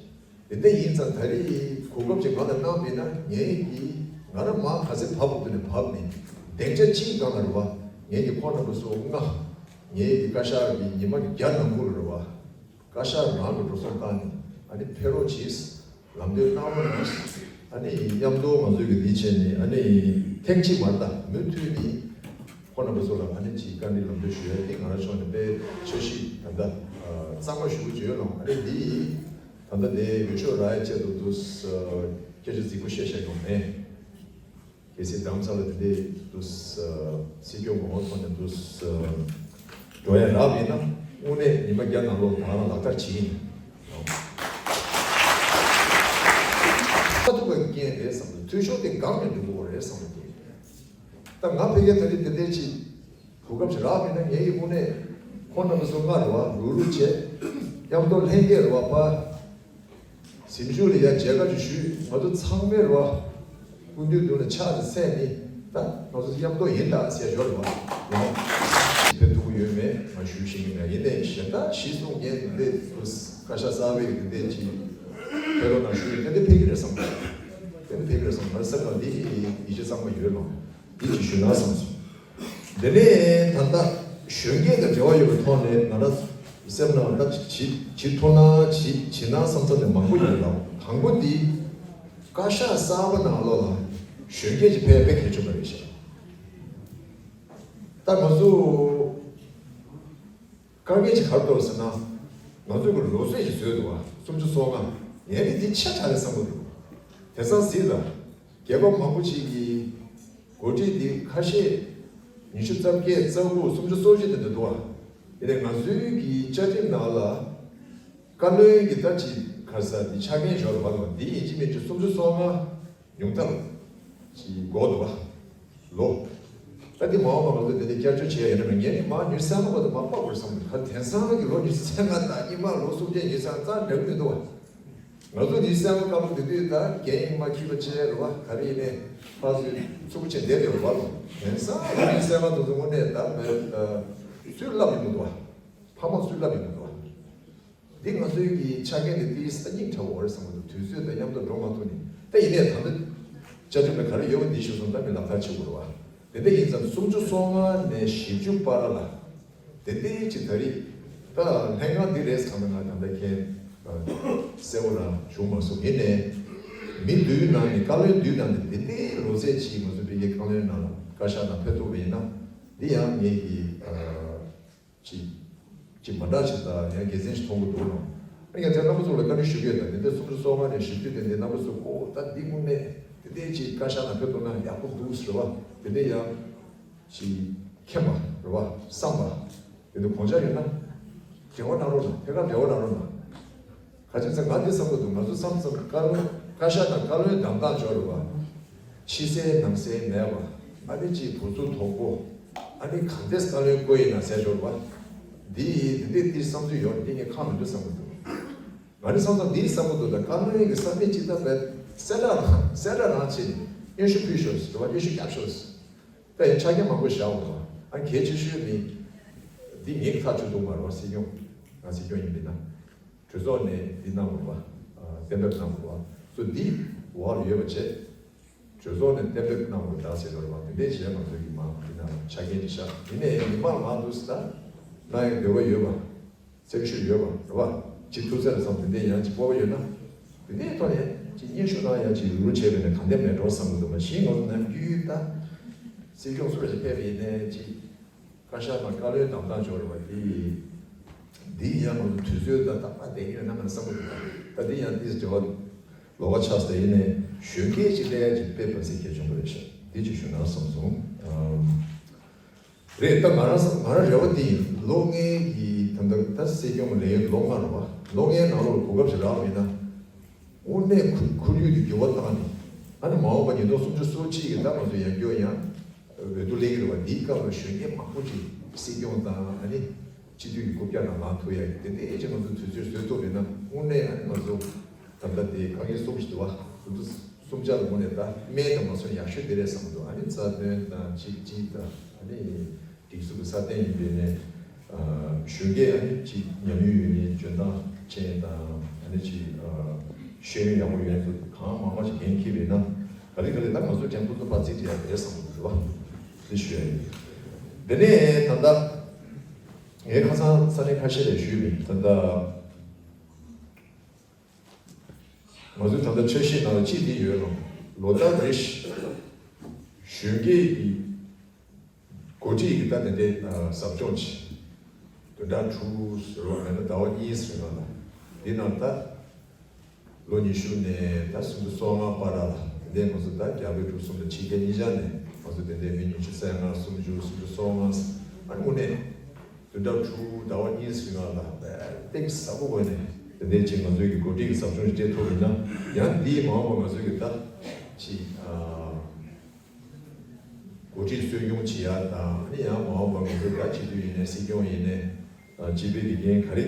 དེ་འདྲ་ཡིན་ཙང་ད་རེས་གོ་སྐབས་ཅིག་ང་ལ་གནང་མེད་ན། ངས་ཀྱིས་ང་རང་མར་ག་ཚོད་བབས་དགོས་དུས་ནས་བབས་ནས་སྡིངས་ཆ་གཅིག་སྒང་ལ་རེད་བ། ངས་ཀྱིས་ཁོང་རྣམ་པ་ཚོ་ལྔ། ངས་ཀྱིས་བཀའ་ཤག་གི་ཉི་མ་བརྒྱ་ནང་ཁུལ་ལ་རེད་བ། བཀའ་ཤག་རང་གི་འགྲོ་སོང་བཏང་ནས་ཨ་ནི་ཕེབས་རོགས་གྱིས། ལམ་སྟོན་གནང་རོགས་གནང་། ཨ་ནི་མཉམ་དུ་ང་ཚོས་ཀྱི་འདི་བྱས་ནས་ཨ་ནི་ཐེངས་གཅིག་མ་རེད་ད། མུ་མཐུད་ནས་ཁོང་རྣམ་པ་ཚོ་ལ་ཨ་ནི་ཅིག་བཀའ་འདྲི་ལམ་སྟོན་ཞུ་ཡ་དེ་ང་རང་ཕྱོགས་ནས་དཔེ་འཆར་གཞི་ད་ལྟ་གཙང་མ་ཞུ་གི་ཡོད་ལ། ཨ་ནི་འདི་ད་ལྟ་དེ་འོས་ཤོག་རག་ཡ་ཆེད་དུ་དུ་སྐད་ཆ་རྫིག་པོ་བཤད་བཤད་ཡོང་མེད། གལ་སྲིད་དམ་ཚ་ལ་དེ་འདྲའི་དུ་སྲིད་སྐྱོང་མང་པོ་ཐོན་ནས་དུ་འགྲོ་ཡ་རག་མེད་ན། དངོས་གནས་ཉི་མ་བརྒྱ་ནང་ལོགས་ད་ང་ལག་བསྟར་བྱེད་ཡིན། ཨ་ཐུག་པའི་རྐྱེན་རེད་བསམ་འདུག་འཐུས་ཤོར་དེ་སྒང་ནས་འགྲོ་དགོས་རེད་བསམ་འདུག་ད་ང་ཕ་གིའི་ད་རེས་དེ་འདྲའི་ཅིག་གོ་སྐབས་ཤིག་རག་མེད་ན། ངའི་དངོས་གནས་ཁོང་རྣམ་པ་ཚོ་ལྔ་རེད་བ། རུག་རུག་བྱས་མཉམ་དུ་ལྷན་རྒྱས་རེད་བ། ཕ། གཟིམ་ཆུང་ལ་ཡ་མཇལ་ཁ་ཅིག་ཞུས། ང་ཚོ་ཚང་མས་རེད་བ། སྐུ་མདུན་མདུན་ལ་ཕྱག་དེ་འཚལ་ནི། ད་ང་ཚོ་མཉམ་དུ་ཡིན་ད་ཟེར་ཞོར་རེད་བ། ཡང་ཕེབས་ཐུབ་ཀྱི་ཡོད་མེད་ང་ཞུ་ཤེས་ཀྱི་མེད། ཡིན་ནའི་གཞན་དག་གཞི་གསུང་མཁན་དེ་འདྲས་བཀའ་ཤག་གསར་པའི་དེ་འདྲས་ཅིག་ཕེབས་རོགས་གནང་ཞུ་ཡོད། དེ་འདྲས་ཕེབས་ཀྱི་རེད་བསམ། དེ་འདྲས་ཕེབས་ཀྱི་རེད་བསམ། ང་སེམས་ལ་འདི་ཡིད་ཆེས་གཙང་མ་ཡོད་ལ། འདི་ཅིག་ཞུ་ན་བསམ་སོང་། དེ་ནས་ད་ལྟ་གཞོན་སྐྱེས་དང་འབྲེལ་བ་ཡོད་པའི་ཐོག་ནས་ང་རང་སེམས་ནང་ད་བྱེད་བྱེད་ཐུབ་ན་བྱེད་བྱེད་ན་བསམ་བསམ་ནས་མང་པོ་ཡོད་ལ། དང་པོ་འདི་བཀའ་ཤག་གསར་པ་ནང་ལོགས་ལ་གཞོན་སྐྱེས་ཀྱི་ཕན་དཔེ་གལ་ཆེན་པོ་རེད་ཤག་ད་ང་ཚོ་དཀའ་ངལ་ཅིག་ག་རེ་འདུག་ཟེར་ན། ང་ཚོས་ཀྱི་ལོ་ཚད་ཅིག་བཟོས་འདུག་བ། སུམ་ཅུ་སོ་ལྔ། ངས་ནི་འདི་ཆ་ཚང་རེད་བསམ་གྱི་འདུག་དེང་སང་གཟིགས་ལ། རྒྱལ་ཁབ་མང་པོ་ཅིག་གི་འགོ་ཁྲིད་འདི་ཁ་ཤས་ཉི་ཤུ་རྩ་བརྒྱད་རྩ་དགུ་སུམ་ཅུ་སོ་བཞི་དེ་འདྲ་འདུག་བ། དེ་ནས་ང་ཚོའི་གི་བཅའ་ཁྲིམས་ནང་ལ་བཀའ་བློན་གྱི་ད་ཅིག་ག་རེ་ཟེར་འདི་ཆ་རྐྱེན་ཞོར་བར་ལ་འདི་ཡིན་གཅིག་མིན་གཅིག་སུམ་ཅུ་སོ་ལྔ་ཉུང་མཐར་ཅིག་འགོར་འདུག་བ། ལོ། ད་འདི་མ་འོངས་པ་ང་ཚོ་དེ་འདྲའི་བསྐྱར་བཅོས་བྱེད་ཡ་ཡིན་ན་མ་ངས་ནི་མ་ཉི་ཤུ་རྩ་ལྔ་བར་དུ་མ་ཕོག་དགོས་བསམ་གི་འདུག་དེང་སང་གི་ལོ་ཉི་ཤུ་རྩ་ལྔ་དང་ཉི་མ་ལོ་སུམ་བརྒྱ་ཉི་ཤུ་རྩ་ལྔ་འདྲ་གི་མི་འདུག་བ། ང་ཚོ་ཉི་ཤུ་རྩ་ལྔ་སྐབས་དེ་དུས་ད་རྒན་ཡིན་མ་ཁྱི་པ་ཆེ་རུ་བ་ག་རེ་ཡིན་ནའི་ཕར་ཚུར་ཚུགས་ཆེ་བསྡད་དེ་རུ་བ་ལོ། དེང་སང་ལོ་ཉི་ཤུ་རྩ་ལྔ་དུ་སོང་ནས་ད་མེད་སུས་བསླབ་ཡོང་གི་འདུག་བ། ཕ་མ་སུས་བསླབ་ཡོང་གི་འདུག་བ། འདི་ང་ཚོའི་གི་ཆ་རྐྱེན་དེ་ཏིས་སྙིང་ཕྲ་བོ་རེད་བསམ་གི་འདུག་དུས་ཚོད་དང་མཉམ་དུ་འགྲོ་མ་ཐུབ་ནས་ ད་ཡིན་ནའི་ད་ལྟ་བཅའ་ཁྲིམས་ལ་ག་རེ་ཡོད་པ་འདི་ཞུ་སོང་། ད་མི་ལག་བསྟར་བྱེད་དགོས་རེད་བ། དེ་འདྲ་ཡིན་ཙང་སུམ་ཅུ་སོ་ལྔ་ནས་བཞི་བཅུ་བར་ལ་དེ་འདྲའི་ཅིག་ད་རེས་ད་ལྷན་ཁང་འདི་རེད་ཟེར་ན། ང་ད་ལྟ་མཁན་གསལ་པོ་རང་བྱུང་མ་སོང་། ཡིན་ནའི་མི་འདུས་ནང་ནས་བཀའ་བློན་འདུས་ནང་ནས་དེ་འདྲའི་ལོ་ཚད་ཅིག་ང་ཚོ་བོད་ཀྱི་བཀའ་བློན་ནང་ལ་བཀའ་ཤག་ནང་ཕེབས་ཐུབ་པ་ཡིན་ན། འདི་ཡང་ངེད་ཀྱི་ཅིག་ཅིག་མ་འདྲ་ཞིག་དང་ཡང་དགེ་མཚན་ཞིག་མཐོང་གི་འདུག་ལ། ཨ་ནི་ཡང་དེ་རྣམ་པ་ཚོ་ལ་བཀའ་འདྲི་ཞུ་གི་ཡོད། ད་དེ་འདྲ་སུམ་ཅུ་སོ་ལྔ་ནས་བཞི་བཅུ་དེ་འདྲའི་རྣམ་པ་ཚོ་ཨོ་ད་འདི་དངོས་གནས་དེ་འདྲའི་ཅིག་བཀའ་ཤག་ནང་ཕེབས་ཐུབ་ན་ཡག་པོ་འདུག་ཟེར་བ། དེ་འདྲ་ཡང་ཅིག་མཁྱེན་པ་རེད་བ། བསམ་པ་དེ་འདྲ་དགོངས་འཆར་ཡོད་ན་འབྲེལ་བ་གནང་རོགས་གནང་། ཐད་ཀར་འབྲེལ་བ་གནང་རོགས་གནང་། ག་ཅི་ཟེར་ང་འདི་བསམ་གི་འདུག་ང་ཚོ་བསམ་བསམ་བཀའ་བློན་བཀའ་ཤག་དང་བཀའ་བློན་གདམ་སྟངས་འབྱོར་བ། ཕྱི་གསལ་ནང་གསལ་མེད་པ། ཨ་ནི་ཅིག་བུ་ཚོ་དོག་པོ། ཨ་ནི་གང་འདྲས་བཀའ་བློན་བསྐོ་ཡིན་ན་ཟེར་འབྱོར་བ། འདི་འདི་འདི་འདི་བསམ་ཚུལ་ཡོད་འདི་ངས་ཁག་མི་འདུག་བསམ་གི་འདུག་ང་ནི་བསམ་བསམ་འདི་བསམ་གི་འདུག་ད་བཀའ་བློན་གྱི་ས་མི་ཅིག་ད་བས་གསལ་བསྒྲགས་གསལ་བསྒྲགས་རང་བྱས་ནས་སྙན་ཞུ་ཕུལ་ཤོག་ཟེར་བ། སྙན་ཞུ་བརྒྱབ་ཤོག་ཟེར། ད་ཡང་ཆ་རྐྱེན་མང་པོ་བཞག་འོང་། ཨ་གལ་ཆེ་ཤོས་ནི་འདི་ངེད་ཀྱི་ཐག་གཅོད་འདུག་མ་རེད་བ། སྲིད་སྐྱོང་ང་སྲིད་སྐྱོང་ཡིན་པས་ན། གྲོས་ཚོགས་ནས་འདི་གནང་དགོས་པ། གཏན་འབེབས་གནང་དགོས་པ་སོ་འདི་འོག་ལ་ཡོད་པ་བྱས། གྲོས་ཚོགས་ནས་གཏན་འབེབས་གནང་དགོས་ད་ཟེར་བ་རེད་བ། དེ་འདྲའི་བྱས་ང་ཚོ་གི་མ་འདི་ན་ཆ་རྐྱེན་ཅིག་བཞག་ཡིན་ནའི་མི་མང་མང་འདུག་ཟེར་ད་གནང་ཡག་འདོད་པ་ཡོད་པ། སེམས་ཤུགས་ཡོད་པ་རེད་བ། ཅིག་ཐུགས་བརྩེ་ལ་བསམ་དེ་འདྲའི་ཡང་ཅིག་སྤོབས་པ་ཡོད་ན། དེ་འདྲའི་ཐོག་ནས་ཅིག་སྙན་ཞུ་གནང་ཡག་ཅིག་ལུགས་བྱས་པས་ན་གང་འདྲ་མེད་འགྲོ་བསམ་གི་འདུག་མ་གཞི་ང་ཚོ་ནམ་རྒྱུན་ད་སྲིད་སྐྱོང་སུ་རེ་ཞིག་ཕེབས་པ་ཡིན་ནའི་ཅིག་བཀའ་ཤག་དང་བཀའ་བློན་གདམ་སྟངས་འབྱོར་བ་དེ། འདི་ཡང་ང་ཚོ་དུས་ཚོད་ད་ད་ལྟ་བསྡད་ཀྱི་ཡོད་ན་ང་བསམ་གི་འདུག་ད་འདི་ཡང་འདི་འབྲེལ་བ་ལོགས་ཀ་ཆགས་ས་ཡིན་ནའི་གཞོན་སྐྱེས་ཅིག་སླེབས་ཡག་ཅིག་དཔེ་བ་སྲིད་གལ་ཆེན་པོ་རེད་ཤག་འདི་ཅིག་ཞུ་ན་བསམ་སོང་། རེད། ད་ང་རང་ང་རང་རེ་བ་འདི་ཡིན། ལོ་ལྔའི་གི་ད་ལྟ་ད་སྲིད་སྐྱོང་ལས་ཡུན་ལོ་ལྔ་རེད་བ། ལོ་ལྔའི་ནང་ལོགས་ལ་གོ་སྐབས་ཤིག་རག་པ་ཡིན་ན། དངོས་གནས་ཁོར་ཁོར་ཡུག་འདི་འགྱུར་བ་བཏང་ནས། ཨ་ནི་མ་འོངས་པ་ཉིས་སྟོང་སུམ་ཅུ་སོ་གཅིག་གི་ད་ང་ཚོ་ཡང་བསྐྱར་ཡང་འོས་བསྡུ་སླེབས་ཀྱི་རེད་བ། འདིའི་སྐབས་ལ་གཞོན་སྐྱེས་མང་པོ་ཅིག་སྲིད་སྐྱོང་དང་ཨ་ནི་སྤྱི་འཐུས་ཀྱི་རྐུབ་བཀྱག་ནང་ལངས་ཐུབ་ཡག་གི་དེ་འདྲའི་ཅིག་ང་ཚོ་དུས་ཚོད་བཟོས་ཐུབ་པ་ཡིན་ན། དངོས་གནས་ཨ་ནི་ང་ཚོ་ད་ལྟ་དེ་དཀའ་ངལ་གསུམ་ཞིག་འདུག་བ། དེ་ཚོ་གསུམ་ཆ་ལ་དངོས་གནས་ད་སྨན་དང་མ་སོན་ཡག་ཤོས་དེ་རེད་བསམ་གྱི་འདུག་ཨ་ནི་རྩ་དོན་དང་གཅིག་སྒྲིལ་དང་ཨ་ནི་སྒྲིག་འཛུགས་ཀྱི་སྲ་བརྟན་ཡིན་པའི་ནས། གཞོན་སྐྱེས་ཨ་ནི་ཅིག་ཉམས་མྱོང་ཡོད་མཁན་འཇོན་ཐང་ཅན་དང་ཨ་ནི་ཅིག་ཤེས་ཡོན་ཡག་པོ་ཡོད་མཁན་ཚོ་གང་མང་མང་ཞིག་འགན་འཁྱེར་བས་ན། ག་ལེ་ག་ལེ་ད་ང་ཚོ་དྲན་ཕུ་ཚོ་པ་ཚིག་དེ་ཡག་རེད་བསམ་གྱི་འདུག་བ། དེ་ཞུ་ཡ་ཡིན། དེ་ནས་ད་ལྟ་ངས་ཁ་སང་ས་གནས་ཁ་ཤས་ལ་ཞུས་པས་ད་ལྟ། ང་ཚོའི་ད་ལྟ་འཆར་གཞི་ནང་ལ་གཅིག་འདི་ཡོད་རུང་། ལོ་ལྟར་རེ་བཞིན་གཞོན་སྐྱེས་ཀྱི་འགོ་ཁྲིད་ཀྱི་ད་དེ་འདྲའི་ཟབ་སྦྱོང་ཅིག་བདུན་ཕྲག་དྲུག་ཟེར་བ་མེད་ན་ཟླ་བ་གཉིས་ཟེར་བ་ལ། འདི་ནང་ད་ལོ་ཉི་ཤུ་ནས་ད་སུམ་ཅུ་སོ་ལྔ་བར་ལ་དེ་འདྲའི་ང་ཚོ་ད་རྒྱ་བལ་འབྲུག་གསུམ་དང་ཕྱི་རྒྱལ་གཉིས་ཆ་ནས་ང་ཚོ་དེ་འདྲའི་མི་ཉི་ཤུ་རྩ་ལྔ་སུམ་ཅུ་སུམ་ཅུ་སོ་ལྔ་ཨ་ནི་དངོས་གནས། བདུན་ཕྲག་དྲུག་ཟླ་བ་གཉིས་རིང་ལ་ཏོག་ཙམ་ཟབ་པོ་སྒོ་ནས་དེ་འདྲའི་ཅིག་ང་ཚོའི་གི་འགོ་ཁྲིད་ཀྱི་ཟབ་སྦྱོང་ཞིག་སྤྲད་ཐུབ་པ་ཡིན་ན། ཡང་འདིའི་མ་འོངས་པ་ང་ཚོའི་གི་ད་ཅིག་འགོ་ཁྲིད་གསོ་སྐྱོང་བྱེད་ཡ་དང་། ཨ་ནི་ཡང་མ་འོངས་པ་ང་ཚོའི་ད་སྤྱི་འཐུས་ཡིན་ནའི་སྲིད་སྐྱོང་ཡིན་ནའི་སྤྱི་པའི་གི་འགན་ག་རེ་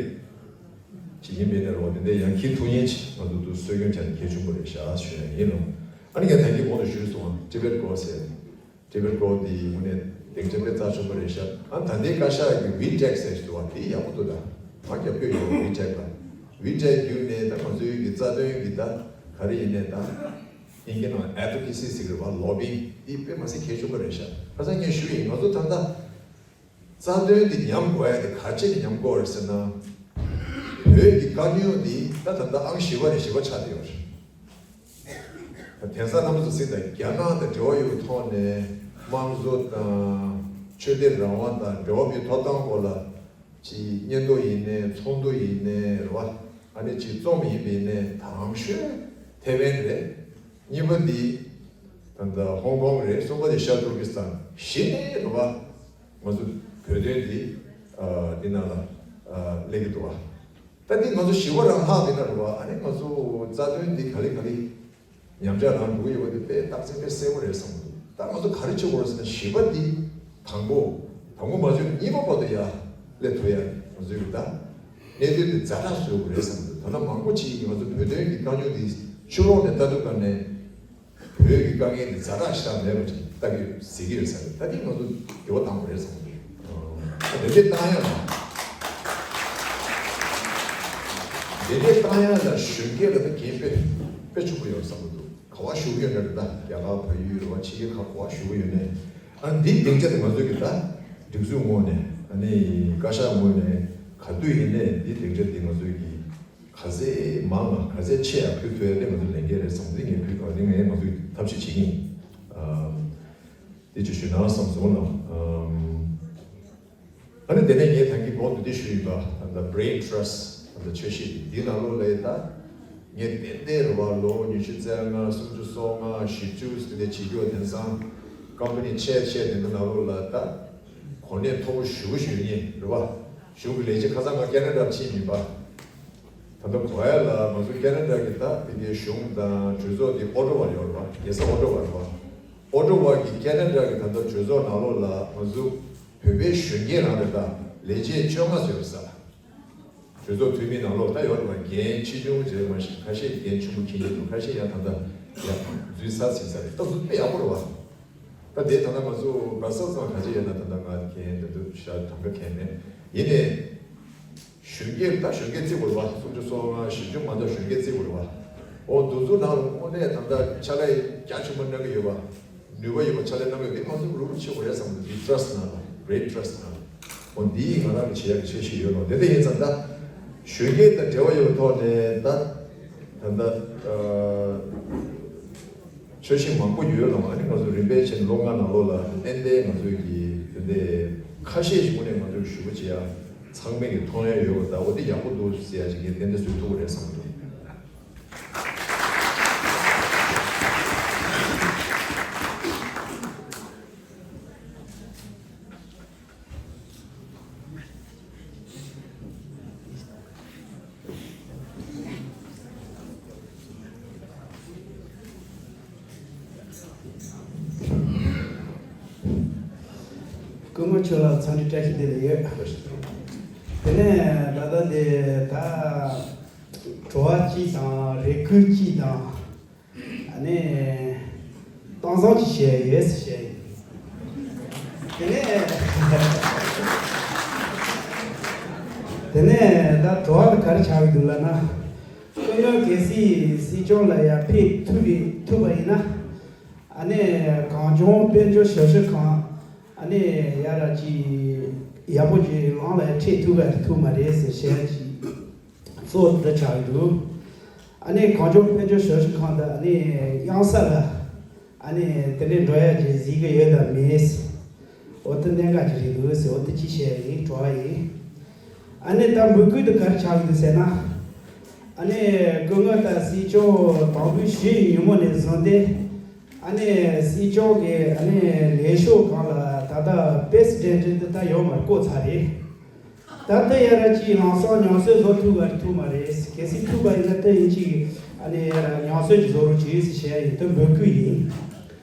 ཅིག་ཡིན་པའི་ནས་རོགས་དེ་འདྲའི་ཡང་འཁྱེར་ཐུབ་མཁན་ཅིག་ང་ཚོ་འདུག་གསོ་སྐྱོང་བྱ་ཡ་གལ་ཆེན་པོ་རེད་ཤག་ཞུ་ཡ་ཡིན་ལོ། ཨ་ནི་ཡང་ད་གིན་གོང་དུ་ཞུས་སོང་བ། ཊི་བེཊ་གོ་སེ། ཊི་བེཊ་གོ་འདི་དངོས་གནས་སྡིངས་ཆ་དཔེ་རྩ་ཆེན་པོ་རེད་ཤག་ཨ་ད་ལྟའི་བཀའ་ཤག་གི་ཝི་ཊེག་ཟེར་ཞིག་འདུག་བ། དེ་ཡག་པོ་འདུག་ད་མ་རྒྱབ་སྐྱོར་ཡོད་ཝི་ཊེག་ལ། ཝི་ཊེག་བརྒྱུད་ནས་ད་ང་ཚོའི་གི་རྩ་དོན་གི་ད་ག་རེ་ཡིན་ནའི་ད་དབྱིན་སྐད་ནང་ཨེ་ཌི་ཝོ་ཀེ་སི་ཟེར་གི་རེད་བ། ལོ་བིང་འདི་དཔེ་མ་སྲིད་གལ་ཆེན་པོ་རེད་ཤག་ཁ་སང་ངས་ཞུས་ཡིན། ང་ཚོ་ད་ལྟ་རྩ་དོན་འདི་ཉམས་དགོས་ཡ་དེ་ག་ཅི་ནས་ཉམས་དགོས་རེད་ཟེར་ན། བོད་ཀྱི་དཀའ་རྙོག་འདི་ད་ད་ལྟ་ཨང་བཞི་པ་ནས་བཞི་པ་ཆགས་བསྡད་ཡོད་རེད། དེང་སང་རྣམ་པ་ཚོ་གཟིགས་དང་། རྒྱ་ནག་དང་འབྲེལ་བ་ཡོད་ཐོག་ནས་དམངས་གཙོ་དང་ཆོས་དད་རང་དབང་དང་འབྲེལ་བ་མི་ཐོབ་ཐང་སྐོར་ལ་ཅིག་སྙན་ཐོ་ཡིན་ནའི་ཚོགས་འདུ་ཡིན་ནའི་རེད་བ། ཨ་ནི་ཅིག་རྩོམ་ཡིན་པ་ཡིན་ནའི་དང་ཤོས་ཐེ་ཝན་རེད། གཉིས་པ་འདི་ད་ལྟ་ཧོང་ཀོང་རེད། གསུམ་པ་འདི་ཤར་ཏུར་ཀི་སི་ཐན། བཞི་ནས་རེད་བ། ང་ཚོ་བོད་དོན་འདི་འདི་ནང་ལ་སླེབས་ཀྱི་འདུག་བ། ད་འདི་ང་ཚོ་ཞི་བ་རང་ལྷག་མིན་ན་རེད་བ། ཨ་ནི་ང་ཚོ་རྩ་དོན་འདི་ག་ལེ་ག་ལེ་ཉམས་ཆག་རང་འགྲོ་གི་ཡོད་པ་འདི་དཔེ་རྟགས་མཚན་དཔེ་གསལ་པོ་རེད་བསམ་གྱི་འདུག་ད་ང་ཚོ་ག་རེ་བྱེད་དགོས་རེད་ཟེར་ན། ཞི་བ་འདི་དང་པོ། དང་པོ་མ་བྱུང་ན་གཉིས་པ་བར་དུ་ཡར་སླེབས་ཐུབ་ཡ་ང་ཚོའི་གི་ད་གནད་དོན་འདི་ཛ་དྲག་བཟོ་དགོས་རེད་བསམ་གྱི་འདུག་ད་ལྟ་མང་པོ་ཅིག་གིས་ང་ཚོ་བོད་དོན་གྱི་དཀའ་རྙོག་འདི་ཕྱི་ལོགས་ནས་ལྟ་དུས་ག་ནས། བོད་ཀྱི་དཀའ་ངལ་འདི་ཛ་དྲག་ཞེ་དྲག་མེད་པ་ཅིག་ལྟ་གི་ཡོད་ཟེར་གྱི་ཡོད་ས་རེད། ད་འདི་ང་ཚོ་འགྱུར་བ་གཏང་དགོས་རེད་བསམ་གྱི་འདུག་ཨ་དེ་འདྲས་གཏང་ཡ་ལ། དེ་འདྲས་གཏང་ཡ་ལ་གཞོན་སྐྱེས་ལ་ད་འགན་དཔེ་དཔེ་ཆེན་པོ་ཡོད་བསམ་གྱི་འདུག་ག་བ་བཞུགས་ཡོད་ན་རེད། ད་རྒྱ་གར་བལ་ཡུལ་རེད་བ། ཕྱི་རྒྱལ་ཁག་ག་བ་བཞུགས་ཡོད་ནའི། ཨ་འདིའི་སྡིངས་ཆ་དེ་ང་ཚོས་ཀྱི་ད་སྒྲིག་འཛུགས་ངོས་ནས། ཨ་ནི་བཀའ་ཤག་ངོས་ནས་ག་དུས་ཡིན་ནའི་འདིའི་སྡིངས་ཆ་དེ་ང་ཚོས་ཀྱི་ག་ཚད་མང་ང་ག་ཚད་ཆེ་ཡང་ཕུལ་ཐུབ་ཡ་དེ་ང་ཚོ་ལས་འགན་རེད་བསམ། འདི་ངས་ཕུལ་གང་འདི་ངས་ང་ཚོས་ཐབས་ཤེས་བྱེད་ཀྱི་ཡིན། ཨ་འདི་ཅིག་ཞུ་ན་བསམ་སོང་ལ། ཨ་ནི་དེ་ནས་ངས་ད་གིན་གོང་དུ་འདི་ཞུས་ཡིན་པ། ད་ལྟ་Brain Trust ད་ལྟ་ཆོས་གཞིས་འདི་ནང་ལོགས་ལ་ད་ངས་ཏན་ཏན་རེད་བ། ལོ་ཉི་ཤུ་རྩ་ལྔ་སུམ་ཅུ་སོ་ལྔ་བཞི་བཅུ་དེ་འདྲ་བྱེད་རྒྱུ་བ། དེང་སང་ཀམ་པ་ནི་ཆེ་ཆེ་དེ་འདྲ་ནང་ལོགས་ལ་ད་གོ་གནས་མཐོ་པོ་ཞེ་པོ་ཞིག་ཡོད་མཁན་རེད་བ། གཞུང་གི་ལས་བྱེད་ཁ་སང་ང་ཁེ་ན་ཌ་ཕྱིན་ཡིན་པ། ད་ལྟ་གོ་ཡ་ལ་ང་ཚོ་ཁེ་ན་ཌ་གི་ད་དེ་གའི་གཞུང་དང་གྲོས་ཚོགས་དེ་ཨོ་ཊ་ཝ་ཡོད་རེད་བ། རྒྱལ་ས་ཨོ་ཊ་ཝ་རེད་བ། ཨོ་ཊ་ཝ་གི་ཁེ་ན་ཌ་གི་ད་ལྟ་གྲོས་ཚོགས་ནང་ལོགས་ལ་ང་ཚོ་བོད་པའི་གཞོན་སྐྱེས་རང་རེད། ད་ལས་བྱེད་བཅོ་ལྔ་ཙམ་ཡོད་ས། གྲོས་ཚོགས་འཐུས་མི་ནང་ལོགས་ད་ཡོད་རེད་བ། འགན་ཆེ་ཆུང་བྱས་མ་ཤེས། ཁ་ཤས་འགན་ཆེན་པོ་འཁྱེར་མཁན་འདུག་ཁ་ཤས་ཡང་ད་ལྟ་ཡར་འཛུལ་ཚར་ཟིན་ས་རེད། སྟབས་བདེ་ཡག་པོ་རེད་བ། ད་དེ་ད་ལྟ་ང་ཚོ་བྷ་སལ་ཚང་ག་ཚོད་ཡོད་ན། ད་ལྟ་ང་འགན་ད་དུང་ཞེ་དྲག་གྲངས་ཀ་མཁྱེན་མེད། ཡིན་ནའི་གཞོན་སྐྱེས་ད་གཞོན་སྐྱེས་བརྩི་དགོས་རེད་བ། སུམ་ཅུ་སོ་ལྔ་བཞི་བཅུ་མ་གཏོགས་གཞོན་སྐྱེས་བརྩི་དགོས་རེད་བ། འོ་དེ་ཚོ་ནང་ལ་དངོས་གནས་ད་ལྟ་ཕྱག་ལས་རྒྱ་ཆེན་པོ་གནང་གི་ཡོད་བ། ནུས་པ་ཡོད་པ་ཕྱག་ལས་གནང་གི་ཡོད། དེ་ང་ཚོ་རུག་རུག་བྱེད་དགོས་རེད་བསམ་གི་འདུག་འདི་Trust ནང་ལ། Brain Trust ནང་ལ། འོ་འདི་ང་རང་གི་བྱེད་ཡག་གི་འཆར་གཞི་ཡོད་ནོ། དེ་འདྲ་ཡིན་ཙང་ད་གཞོན་སྐྱེས་དང་འབྲེལ་བ་ཡོད་པའི་ཐོག་ནས་ད་ད་ལྟ་ཨ་འཆར་གཞི་མང་པོ་ཡོད་ལ། ཨ་ནི་ང་ཚོ་རིམ་པས་བྱས་ནས་ལོ་ལྔ་ནང་ལོགས་ལ་ཏན་ཏན་ང་ཚོའི་གི་དེ་འདྲའི་ཁ་ཤས་ཤིག་དངོས་གནས་ང་ཚོའི་ཞུ་བ་བྱེད་ཡ་ཚང་མས་ཀྱི་མཐོང་ཡ་ཡོད་པ། ད་འོ་འདི་ཡག་པོ་འདུག་ཟེར་ཡ་ཅིག་ངས་ཏན་ཏན་བཟོ་ཐུབ་ཀྱི་རེད་བསམ་གྱི་འདུག་སྐུ་ངོ་ཁྱོད་ལ་འཚམས་འདྲི་བཀྲ་ཤིས་བདེ་ལེགས་ཡོད། དེ་ནས་ད་ལྟ་འདི་ད་བྲོ་བ་གཅིག་དང་རེ་སྐུལ་གཅིག་དང་། ཨ་ནི་གཏམ་བཟང་གཅིག་བཤད་ཡོད་ཟེར་བཤད་ཡིན། དེ་ནས་དེ་ནས་ད་བྲོ་བ་དེ་ག་རེ་ཆགས་ཀྱི་འདུག་ལབ་ན། སྐུ་ངོ་གལ་སྲིད་སྲིད་སྐྱོང་ལ་ཡར་ཕེབས་ཐུབ་པའི་ཐུབ་པ་ཡིན་ན། ཨ་ནི་གངས་ལྗོངས་དཔལ་འབྱོར་ཞབས་ཞུ་ཁང་ཨ་ནི་ཡ་ར་ཅིག་ཡག་པོ་ཅིག་ལམ་ལ་ཡར་ཁྲིད་ཐུབ་པ་དེ་ཐུབ་མ་རེད་ཟེར་བཤད་ཅིག་གཙོ་བོ་འདི་ཆགས་ཀྱི་འདུག་ཨ་ནི་གངས་ལྗོངས་དཔལ་འབྱོར་ཞབས་ཞུ་ཁང་དུ་ཨ་ནི་གཡང་ས་ལ་ཨ་ནི་དེ་འདྲའི་འགྲོ་ཡ་ཅིག་གཟིགས་ཀྱི་ཡོད་དམ་མེད། འོ་དེ་གནད་འགག་ཅིག་རེད་འདུག་ཟེར། འོ་དེ་ཅིག་བཤད་ཡིན། བྲོ་བ་ཡིན། ཨ་ནི་ད་འབོད་སྐུལ་དེ་ག་རེ་ཆགས་ཀྱི་འདུག་ཟེར་ན། ཨ་ནི་སྐུ་ངོ་ད་སྲིད་སྐྱོང་དང་པོའི་ཞུ་ཡི་ཉིན་མོ་ནས་བཟུང་སྟེ། ཨ་ནི་སྲིད་སྐྱོང་གི་ཨ་ནི་ལས་ཤོག་སྒང་ལ་ད་ལྟ་པེ་སི་ཌེན་ཊི་དེ་ད་ཡོད་མ་རེད། བཀོད་ཚར་རེད། ད་ལྟ་ཡ་ར་ཅིག་ལམ་སང་ཉམས་གསོ་བཟོ་ཐུབ་པ་རེད་ཐུབ་མ་རེད། གལ་སྲིད་ཐུབ་པ་ཡིན་ན་ད་ཡིན་གཅིག་ཨ་ནི་ཡ་ར་ཉམས་གསོ་ཅིག་བཟོ་རོགས་བྱེད་ཟེར་བཤད་ཡ་ཡིན། ད་འབོད་སྐུལ་ཡིན།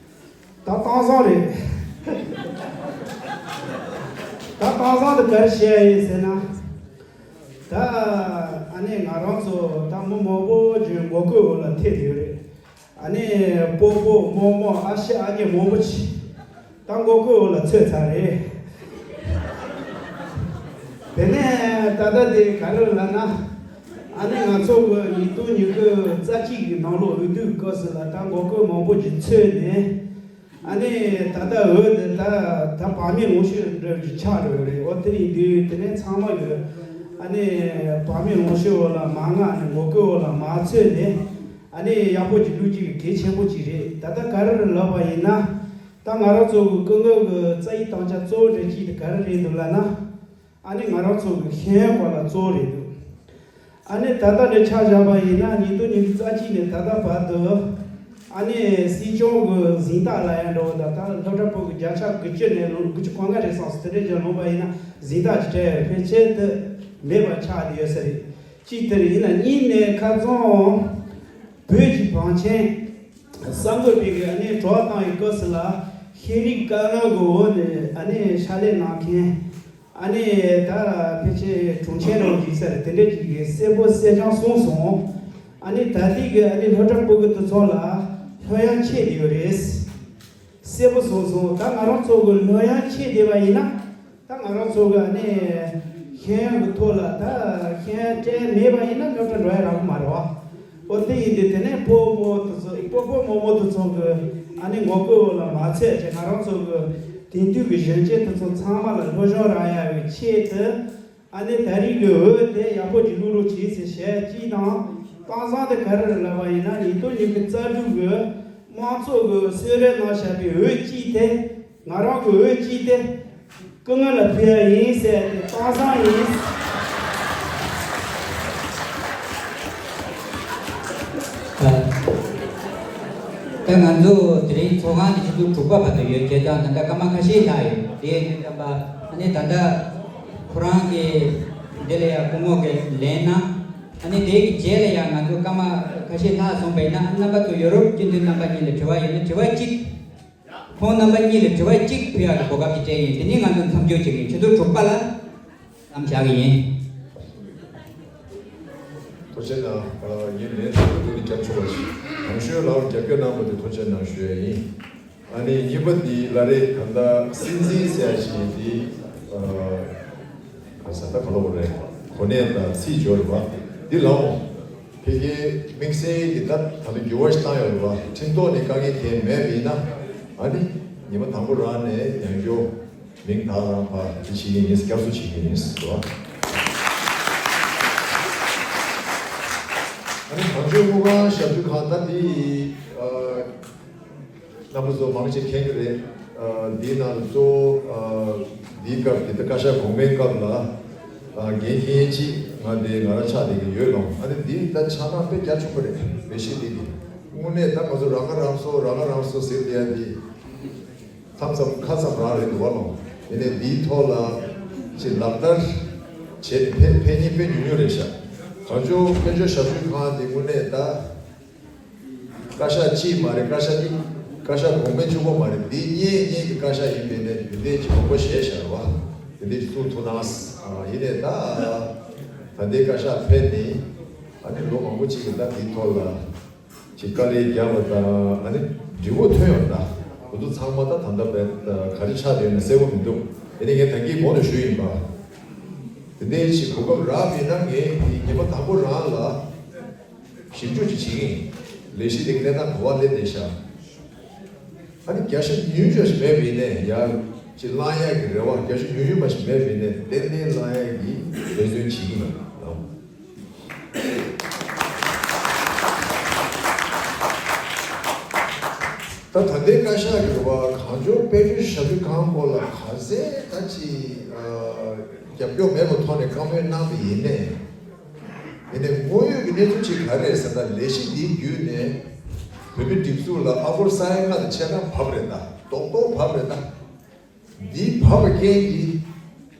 ད་གཏམ་བཟང་རེད། ད་གཏམ་བཟང་དེ་ག་རེ་བཤད་ཡ་ཡིན་ཟེར་ན། ད་ཨ་ནི་ང་རང་ཚོ་ད་མི་མང་པོ་ཅིག་ངོ་རྒོལ་འོག་ལ་ཐེབས་ཡོད་རེད། ཨ་ནི་སྤོ་སྤོ་རྨོ་རྨོ་ཨ་ཞེ་ཨ་ཉེ་མང་པོ་ཅིག་ད་ངོ་རྒོལ་འོག་ལ་ཚུད་ཚར་རེད། དེ་ནས་ད་ལྟ་དེ་ག་རེ་ལབ་ན། ཨ་ནི་ང་ཚོ་གི་ཉིས་སྟོང་ཉི་ཤུ་རྩ་གཅིག་གི་ནང་ལོགས་འོས་བསྡུ་སྐབས་སུ་ལ་ད་ངོ་རྒོལ་མང་པོ་ཅིག་ཚུད་ནས། ཨ་ནི་ད་ལྟ་འོས་དེ་ད་ད་བག་མེད་ལོངས་སྤྱོད་འདྲ་ཅིག་ཆགས་འགྲོ་གི་རེད། འོ་དེ་ཡིན་དུས་དེ་ནས་ཚང་མ་གི་ཨ་ནི་བག་མེད་ལོངས་སྤྱོད་འོག་ལ་མ་མངགས་ནས་ངོ་རྒོལ་འོག་ལ་མ་ཚུད་ནས། ཨ་ནི་ཡག་པོ་ཅིག་བླུག་རྒྱུ་གལ་ཆེན་པོ་ཅིག་རེད། ད་ལྟ་ག་རེ་ལབ་པ་ཡིན་ན། ད་ང་རང་ཚོ་གི་སྐུ་ངོ་གི་རྩ་བའི་དམ་བཅའ་གཙོ་བོ་གཅིག་དེ་ག་རེ་རེད་འདུག་ལབ་ན། ཨ་ནི་ང་རང་ཚོ་གི་ཤེས་ཡོན་སྐོར་ལ་གཙོ་བོ་རེད་འདུག་ཨ་ནི་ད་ལྟ་འདྲ་ཆ་བཞག་པ་ཡིན་ན་ཉིས་སྟོང་ཉི་ཤུ་རྩ་གཅིག་ནས་ད་ལྟ་བར་དུ། ཨ་ནི་སྲིད་སྐྱོང་གི་གཟེངས་རྟགས་ལབ་ཡ་འདྲ་བོ་དང་། ད་སློབ་གྲྭ་བོད་ཀྱི་བརྒྱ་ཆ་དགུ་བཅུ་ནས་ལོ་དགུ་བཅུ་གོང་ཁ་རེད་བསམ་སོང་། དེ་འདྲ་ཅིག་ལོངས་པ་ཡིན་ན་གཟེངས་རྟགས་ཅིག་སྤྲད་ཡ་ཕལ་ཆེར་དུ་མེད་པ་ཆགས་བསྡད་ཡོད་ས་རེད། གཅིག་དེ་རེད། ཡིན་ན་གཉིས་ནས་ཁ་རྩང་བོད་ཀྱི་བང་ཆེན་གསར་འགོད་པའི་གི་ཨ་ནི་དྲི་བ་བཏང་བའི་སྐབས་སུ་ལ་ཤེས་རིག་བཀའ་བློན་གི་འོག་ནས་ཨ་ནི་ཕྱག་ལས་གནང་མཁན། ཨ་ནི་ད་ཕལ་ཆེར་དྲུང་ཆེ་རང་ཡིན་ས་རེད། དེ་འདྲ་ཅིག་གིས་གསལ་པོ་གསལ་རྐྱང་གསུངས་སོང་། ཨ་ནི་ད་ལྟའི་གི་ཨ་ནི་སློབ་གྲྭ་ཕྲུ་གུ་དེ་ཚོ་ལ་ལྷོད་ཡངས་ཆེ་བསྡད་ཡོད་རེད། གསལ་པོ་གསུངས་སོང་། ད་ང་རང་ཚོ་གི་ལྷོད་ཡངས་ཆེ་བསྡད་པ་ཡིན་ན། ད་ང་རང་ཚོ་གི་ཨ་ནི་ཤེས་ཡོན་གི་ཐོག་ལ་ད་ཤེས་ཡོན་སྤྲད་མེད་པ་ཡིན་ན་སློབ་གྲྭ་འགྲོ་ཡ་རག་གི་མ་རེད་བ། ཨོ་དེ་ཡིན་དུས་དེ་ནས་སྤོ་བོ་དེ་ཚོ་སྤོ་བོ་རྨོ་མོ་དེ་ཚོ་གི་ཨ་ནི་ངོ་རྒོལ་ལ་མ་ཚད་ཅིག་ང་རང་ཚོ་གི་དེང་དུས་ཀྱི་གཞོན་སྐྱེས་དེ་ཚོ་ཚང་མ་ལ་སློབ་སྦྱོང་རག་ཡ་བའི་ཆེད་དུ། ཨ་ནི་ད་རེས་ཀྱི་འོས་དེ་ཡག་པོ་ཅིག་བླུག་རོགས་གྱིས་ཟེར་བཤད་ཅིག་དང་། སྟངས་བཟང་དེ་ག་རེ་རེད་ལབ་པ་ཡིན་ན། ཉིས་སྟོང་ཉི་ཤུ་རྩ་དྲུག་གི་དམངས་གཙོ་གི་གསོལ་རས་ནང་བཞག་པའི་འོས་གཅིག་དེ། ང་རང་གི་འོས་གཅིག་དེ་སྐུ་ངོ་ལ་ཕུལ་ཡ་ཡིན་ཟེར་དེ་སྟངས་བཟང་ཡིན། ད་ང་ཚོ་དེ་རིང་ཚོགས་ཁང་དེ་ཆུ་ཚོད་དྲུག་པ་བར་དུ་ཡོད། བྱས་ཙང་ད་ལྟ་སྐར་མ་ཁ་ཤས་ལྷག་ཡོད། དེ་ཡིན་དུས་ཙམ་པ་ཨ་ནི་ད་ལྟ་ཁོ་རང་གི་འདི་ལ་ཡང་སྐུ་ངོ་གིས་ལན་གནང་། ཨ་ནི་དེ་གི་རྗེས་ལ་ཡང་ང་ཚོ་སྐར་མ་ཁ་ཤས་ལྷག་སོང་བ་ཡིན་ན། ཨ་རྣམ་པ་ཚོ་ཡོད་རོགས། སྤྱི་འཐུས་རྣམ་པ་གཉིས་ལ་དྲི་བ་ཡོད་ན་དྲི་བ་གཅིག་ཁོང་རྣམ་པ་གཉིས་ལ་དྲི་བ་གཅིག་ཕུལ་ཡག་གི་གོ་སྐབས་ཅིག་སྤྲད་ཡིན། དེ་ནས་ང་ཚོ་མཚམས་འཇོག་བྱེད་ཀྱི་ཡིན། ཆུ་ཚོད་དྲུག་པ་ལ་མཚམས་བཞག་གི་ཡིན། ཐུགས་རྗེ་གནང་། ཨ། ངས་ལན་དེ་ཚོ་ཐུགས་ལ་རྒྱབ་ཆོག་པ་ཞིག་ནང་ཞུས་ལའོ། རྒྱབ་སྐྱོར་གནང་བ་དེ་ཐུགས་རྗེ་གནང་ཞུ་ཡ་ཡིན། ཨ་ནི་གཉིས་པ་འདི་ལ་རེད། ད་ལྟ་སྲིད་འཛིན་ཟེར་ཡ་ཞིག་འདི། ཨ། ག་ས་ད་ག་ལོ་བ་རེད། གོ་གནས་དང་ཚིག་སྦྱོར་བ་འདི་ལའོ། ཕ་གིའི་དམིགས་བསལ་གྱི་ད་ད་ལོ་འགྱུར་བ་ཞིག་བཏང་ཡོད་རེད་བ། ཁྲིམས་ཐོག་ནས་དཀའ་ངལ་གང་མེད་པ་ཡིན་ན། ཨ་ནི་ཉི་མ་དང་པོ་རང་ནས་ཉམས་མྱོང་མིང་ཐག་རང་ཕར་འདི་བྱེད་ཀྱི་ཡིན། བསྐྱར་གསོ་བྱེད་ཀྱི་ཡིན་ཟེར་བ། ཨ་ནི་གངས་ལྗོངས་དངུལ་ཁང་ཞབས་ཞུ་ཁང་ད་འདི། ཨ། རྣམ་པ་ཚོ་མང་ཆེ་མཁྱེན་གྱི་རེད། ཨ། འདིའི་ནང་དུ་གཙོ་བོ། ཨ། འདིའི་སྐབས་དེ་ལྟར་བཀའ་ཤག་གོང་མའི་སྐབས་ལ། ཨ། འགན་འཁྱེར་མཁན་གཅིག་ང་དེ་ང་རང་ཆགས་བསྡད་ཀྱི་ཡོད་ལོང་། ཨ་ནི་འདི་ད་ཆགས་སྡང་དཔེ་རྒྱ་ཆེན་པོ་རེད། ལས་གཞི་འདི་གི་དངོས་གནས་ད་ང་ཚོ་རང་ཁ་རང་གསོ་རང་ཁ་རང་གསོ་ཟེར་བསྡད་ཡ་འདི་མཚམས་མཚམས་ཁ་ཙམ་རང་རེད་འདུག་བ་ལོང་། ཡིན་ནའི་འདིའི་ཐོག་ལ་ཅིག་ལག་བསྟར་བྱས་ནས་ཕན་ཕན་ཉེ་དཔེ་ཉུང་ཉུང་རེད་ཤག་གངས་ལྗོངས་དཔལ་འབྱོར་ཞབས་ཞུ་ཁང་འདི་དངོས་གནས་ད། བཀའ་ཤག་གཅིག་མ་རེད། བཀའ་ཤག་གཉིས། བཀའ་ཤག་གོང་མའི་གཅིག་པོ་མ་རེད། འདི་གཉིས་གཉིས་ཀྱི་བཀའ་ཤག་ཡིན་པའི་ནས་རྒྱུན་ལྡན་གྱི་དགོངས་པ་བཞེས་བཞག་རེད་བ། དེ་འདྲའི་གཙུག་ཐུགས་གནང་། ཨ། ཡིན་ནའི་ད་ད་ལྟའི་བཀའ་ཤག་ཕེབས་ནས་ཨ་ནི་ལོ་མང་པོ་ཅིག་གི་ད་དེའི་ཐོག་ལ་ཅིག་དཀའ་ལས་བརྒྱབ་པ་དང་། ཨ་ནི་འབྲས་བུ་ཐོན་ཡོང་། ད་ཁོ་ཚོ་ཚང་མ་ད་ད་ལྟ་བས་ག་རེ་ཆགས་བསྡད་ཡོད་ན་གསལ་པོ་མི་འདུག་ཡིན་ནའི་ངས་ད་གིན་གོང་དུ་ཞུས་ཡིན་པ། དེ་འདྲའི་ཅིག་གོ་སྐབས་རག་པ་ཡིན་ན་ངས་དེ་ཉི་མ་དང་པོ་རང་ལ། ཞིབ་འཇུག་ཅིག་བྱེད་ཀྱི་ཡིན། ལས་གཞི་དེ་གི་གནས་སྟངས་ག་པར་སླེབས་བསྡད་ཤག་ཨ་ནི་རྒྱ་ཆེ་ཉུང་ཉུང་ཞིག་མེད་པ་ཡིན་ནའི་ཡར་ཅིག་བླང་ཡག་གི་རེ་བ། རྒྱ་ཆེ་ཉུང་ཉུང་མ་ཞིག་མེད་པ་ཡིན་ནའི་ཏན་ཏན་བླང་ཡག་གི་འབད་བརྩོན་བྱེད་ཀྱི་ཡིན། ད་ད་ལྟའི་བཀའ་ཤག་གི་རེད་བ། གངས་ལྗོངས་དཔལ་འབྱོར་ཞབས་ཞུ་ཁང་སྐོར་ལ་ག་ཚད་ད་ཅིག་ཨ། རྒྱབ་སྐྱོར་མེད་པའི་ཐོག་ནས་བཀའ་མོལ་གནང་བ་ཡིན་ནའི། ཡིན་ནའི་དངོས་ཡོད་ཀྱི་གནས་ཚུལ་ཅིག་ག་རེ་རེད་ཟེར་ན། ལས་གཞི་འདིའི་བརྒྱུད་ནས་བོད་མིའི་སྒྲིག་འཛུགས་ལ་ཨ་སྒོར་ས་ཡ་ལྔ་དང་ཕྱེད་ཀ་བབས་རེད་ད། རྡོག་རྡོག་བབས་རེད་ད། འདི་བབས་པའི་རྐྱེན་གྱིས་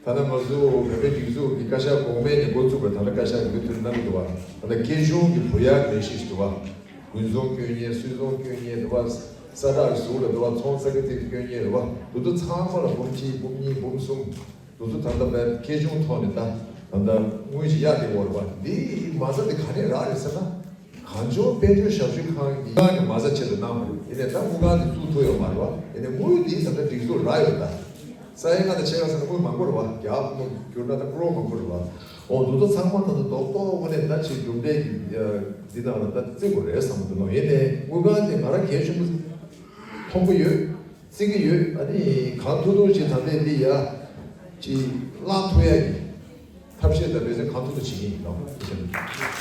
ད་ལྟ་ང་ཚོ་བོད་མིའི་སྒྲིག་འཛུགས་ཀྱི་བཀའ་ཤག་གོང་མའི་ནས་འགོ་བཙུགས་པའི་ད་ལྟ་བཀའ་ཤག་འགོ་མཐུད་གནང་གི་འདུག་བ། ད་ལྟ་སྐྱེད་གཞུང་གི་བུ་ཡག་ལས་གཞི་ཞིག་འདུག་བ། དགུན་ཚོང་སྐྱོན་ཉེན། སུད་ཚོང་སྐྱོན་ཉེན་འདུག་བ། ས་ཁྲ་གི་ཟུར་ལ་འདུག་བ། ཚོང་ས་ཁ་ཐིག་སྐྱོན་ཉེན་རེད་བ། འདི་ཚོ་ཚང་མ་ལ་འབུམ་གཅིག་འབུམ་གཉིས་འབུམ་གསུམ། དེ་ཚོ་ད་ལྟ་བས་སྐྱེད་གཞུང་ཐོག་ནས་ད་ད་ལྟ་དངུལ་ཞིག་གཡར་བསྡད་ཡོད་རེད་བ། འདི་མ་རྩ་དེ་ག་ནས་རག་རེད་ཟེར་ན། གངས་ལྗོངས་དཔལ་འབྱོར་ཞབས་ཞུ་ཁང་གི་དངུལ་ཁང་གི་མ་རྩ་ཆེད་དུ་གནང་བ་རེད། ཡིན་ནའི་ད་དངུལ་ཁང་དེ་བཙུགས་ཐུབ་ཡོད་མ་རེད་བ། ཡིན་ནའི་དངུལ་འདི་ད་ལྟ་སྒྲིག་འཛུགས་རག་ཡོད་ད། ས་ཡ་ལྔ་དང་ཕྱེད་ཀ་ཟེར་ན་དངུལ་མང་པོ་རེད་བ། རྒྱ་དངུལ་བསྒྱུར་ན་ད་ཀྲོར་མང་པོ་རེད་བ། འོ་འདི་ཚོ་ཚང་མ་ད་ལྟ་རྡོག་རྡོག་དངོས་གནས་ད་ཅིག་གྲུབ་འབྲས་ཀྱི་འདི་ནང་ལ་ད་བརྩི་དགོས་རེད་བསམ་གྱི་འདུག་ལོ། ཡིན་ནའི་དངུལ་ཁང་དེ་ང་རང་གལ་ཆེན་པོ་མཐོང་གི་ཡོད། བརྩི་གི་ཡོད། ཨ་ནི་གང་ཐུབ་ཐུབ་ཅིག་ད་ལྟའི་འདི་ཡ་ཅིག་བླང་ཐུབ་ཡ་གི་ཐབས་ཤེས་དང་འབད་བརྩོན་གང་ཐུབ་ཐུབ་བྱེད་ཀྱི་ཡིན་ནོ།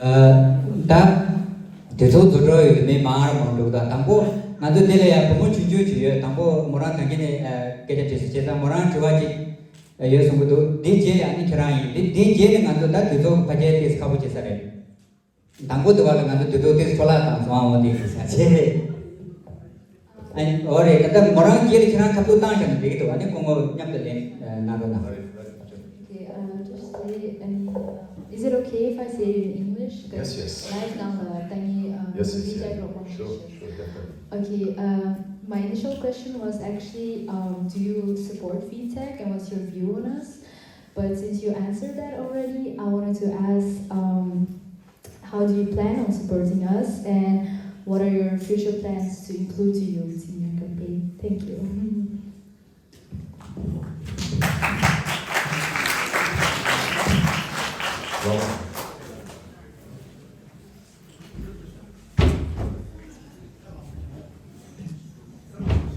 ཨ། ད་དེ་ཚོ་རྫོགས་འགྲོ་ཡོད་དུ་མེད་མང་ར་མང་འདུག་ད་དང་པོ་ང་ཚོ་འདི་ལ་ཡང་བུ་མོ་ཆུང་ཆུང་ཅིག་ཡོད། དང་པོ་མོ་རང་གང་གི་ནས་ཨ་སྐད་ཆ་དྲིས་སུ་བྱས་ཙང་མོ་རང་དྲི་བ་ཅིག་ཡོད་གསུང་གི་འདུག་འདི་རྗེས་ལ་ཨ་ནི་ཁྱེད་རང་ཡིན། འདི་འདི་རྗེས་ལ་ང་ཚོ་ད་དུས་ཚོད་ཕལ་ཆེར་ཏོག་ཙམ་ཁག་པོ་བྱེད་ས་རེད། དང་པོ་དུ་བ་ལ་ང་ཚོ་དུས་ཚོད་ཏོག་ཙམ་འཕྲོ་བརླག་བཏང་སོང་ཨ། འོ་དེ་ཡིན་ས་བྱས། ཨ་ནི་འོ་རེད། ད་ལྟ་མོ་རང་རྗེས་ལ་ཁྱེད་རང་ཁ་ཐུག་བཏང་བཞག་ན་འགྲིག་གི་འདུག་ཨ་ནི་སྐུ་ངོ་མཉམ་དུ་ལན་གནང་རོགས་གནང་། Okay, uh, just say, I mean, uh, is it okay if I say it in English? 'Cause Yes, yes. Live now, uh, tani, uh, Yes, yes, yes. Sure, sure, definitely. Okay, uh, my initial question was actually, um, do you support VTech and what's your view on us? But since you answered that already, I wanted to ask, um, how do you plan on supporting us? And What are your future plans to include to you in your campaign? Thank you.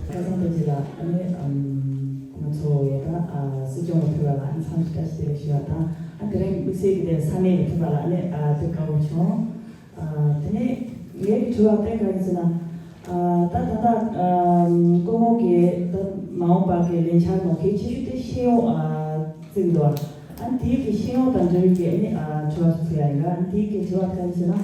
སྐལ་བཟང་རྡོ་རྗེ་ལགས། ཨ་ནི་ཨམ་ང་ཚོ་ད་ཨ་སྲིད་སྐྱོང་ལ་ཕེབས་པ་ལ་ཨ་ནི་འཚམས་འདྲི་བཀྲ་ཤིས་བདེ་ལེགས་ཞུ་བ་དང་། ཨ་དེ་རིང་དམིགས་བསལ་གྱི་དེ་ས་གནས་ལ་ཕེབས་པ་ལ་ཨ་ནི་ཨ་དེ་དགའ་བོ་བྱུང་། ཨ་དེ་ནས་ངའི་དྲི་བ་དེ་ག་རེ་ཟེར་ན། ཨ་ད་ད་ལྟ་ཨམ་སྐུ་ངོ་གིས་ད་མ་འོངས་པ་གི་ལས་འཆར་ནང་གལ་ཆེ་ཤོས་དེ་ཤེས་ཡོན་ཨ་བརྩི་གི་འདུག་ཨ་ནི་དེའི་གི་ཤེས་ཡོན་དང་འབྲེལ་བའི་གི་ཨ་ནི་ཨ་དྲི་བ་ཞིག་ཕུལ་ཡ་ཡིན་ལ། ཨ་ནི་དེའི་གི་དྲི་བ་ག་རེ་ཟེར་ན།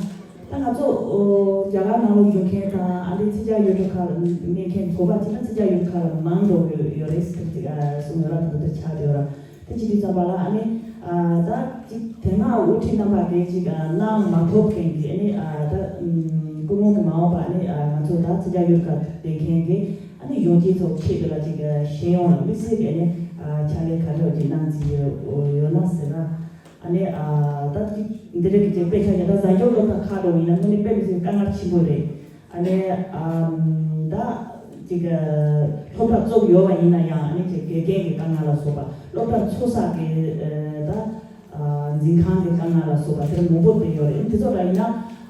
ད་ང་ཚོ་ཨོ་རྒྱ་གར་ནང་ལོགས་ཡོད་མཁན་དང་ཨ་འདྲའི་ཕྱི་རྒྱལ་ཡུལ་གྲུ་ཁག་ལ་གནས་མཁན་བོད་པ་ཅིག་ན་ཕྱི་རྒྱལ་ཡུལ་གྲུ་ཁག་ལ་མང་འགྲོ་གི་ཡོད་རེད་ཟེར་ཅིག་ཨ་གསུངས་ཡོད་ར། ད་དེ་ཆགས་བསྡད་ཡོད་ར། དེ་བྱེད་དུས་ཙམ་པ་ལ་ཨ་ནི་ཨ་ད་ཅིག་དེ་སྔ་དབུ་ཁྲིད་རྣམ་པ་གིས་ཅིག་ཨ་གནང་མ་ཐུབ་མཁན་གྱི་ཨ་ནི་ཨ་ད་ཨུམ་སྐུ་ངོ་གི་མ་འོངས་པ་ཨ་ནི་ཨ་ང་ཚོ་ད་ཕྱི་རྒྱལ་ཡུལ་གྲུ་ཁག་བསྡད་མཁན་གྱི་ཨ་ནི་གཞོན་སྐྱེས་ཚོ་ཆེད་དུ་ལ་ཅིག་ཨ་ཤེས་ཡོན་ལ་དམིགས་བསལ་གྱི་ཨ་ནི་ཨ་ཕྱག་ལས་ག་འདྲ་ཅིག་གནང་རྩིས་ཡོད་ཡོད་ན་ཟེར་ན། ཨ་ནི་ཨ་ད་ཅིག་འདི་འདྲ་གི་ཅིག་དཔེ་ཆ་ཡ་ད་བཟའ་འཇོག་སློབ་གྲྭ་ཁག་འགྲོ་ཡིན་ན་དངོས་གནས་དཔེ་མི་སྲིད་དཀའ་ངལ་ཆེན་པོ་རེད། ཨ་ནི་ཨམ་ད་ཅིག་སློབ་གྲྭ་བཙུགས་ཡོད་པ་ཡིན་ན་ཡང་ཨ་ནི་ཅིག་དགེ་རྒན་གྱི་དཀའ་ངལ་ལ་སོགས་པ། སློབ་གྲྭ་འཚོལ་ས་གི་ཨ་ད་ཨ་འཛིན་ཁང་གི་དཀའ་ངལ་ལ་སོགས་པ་དེ་འདྲ་མང་པོ་དེ་ཡོད་རེད། དེ་ཚོ་ལ་ཡིན་ན་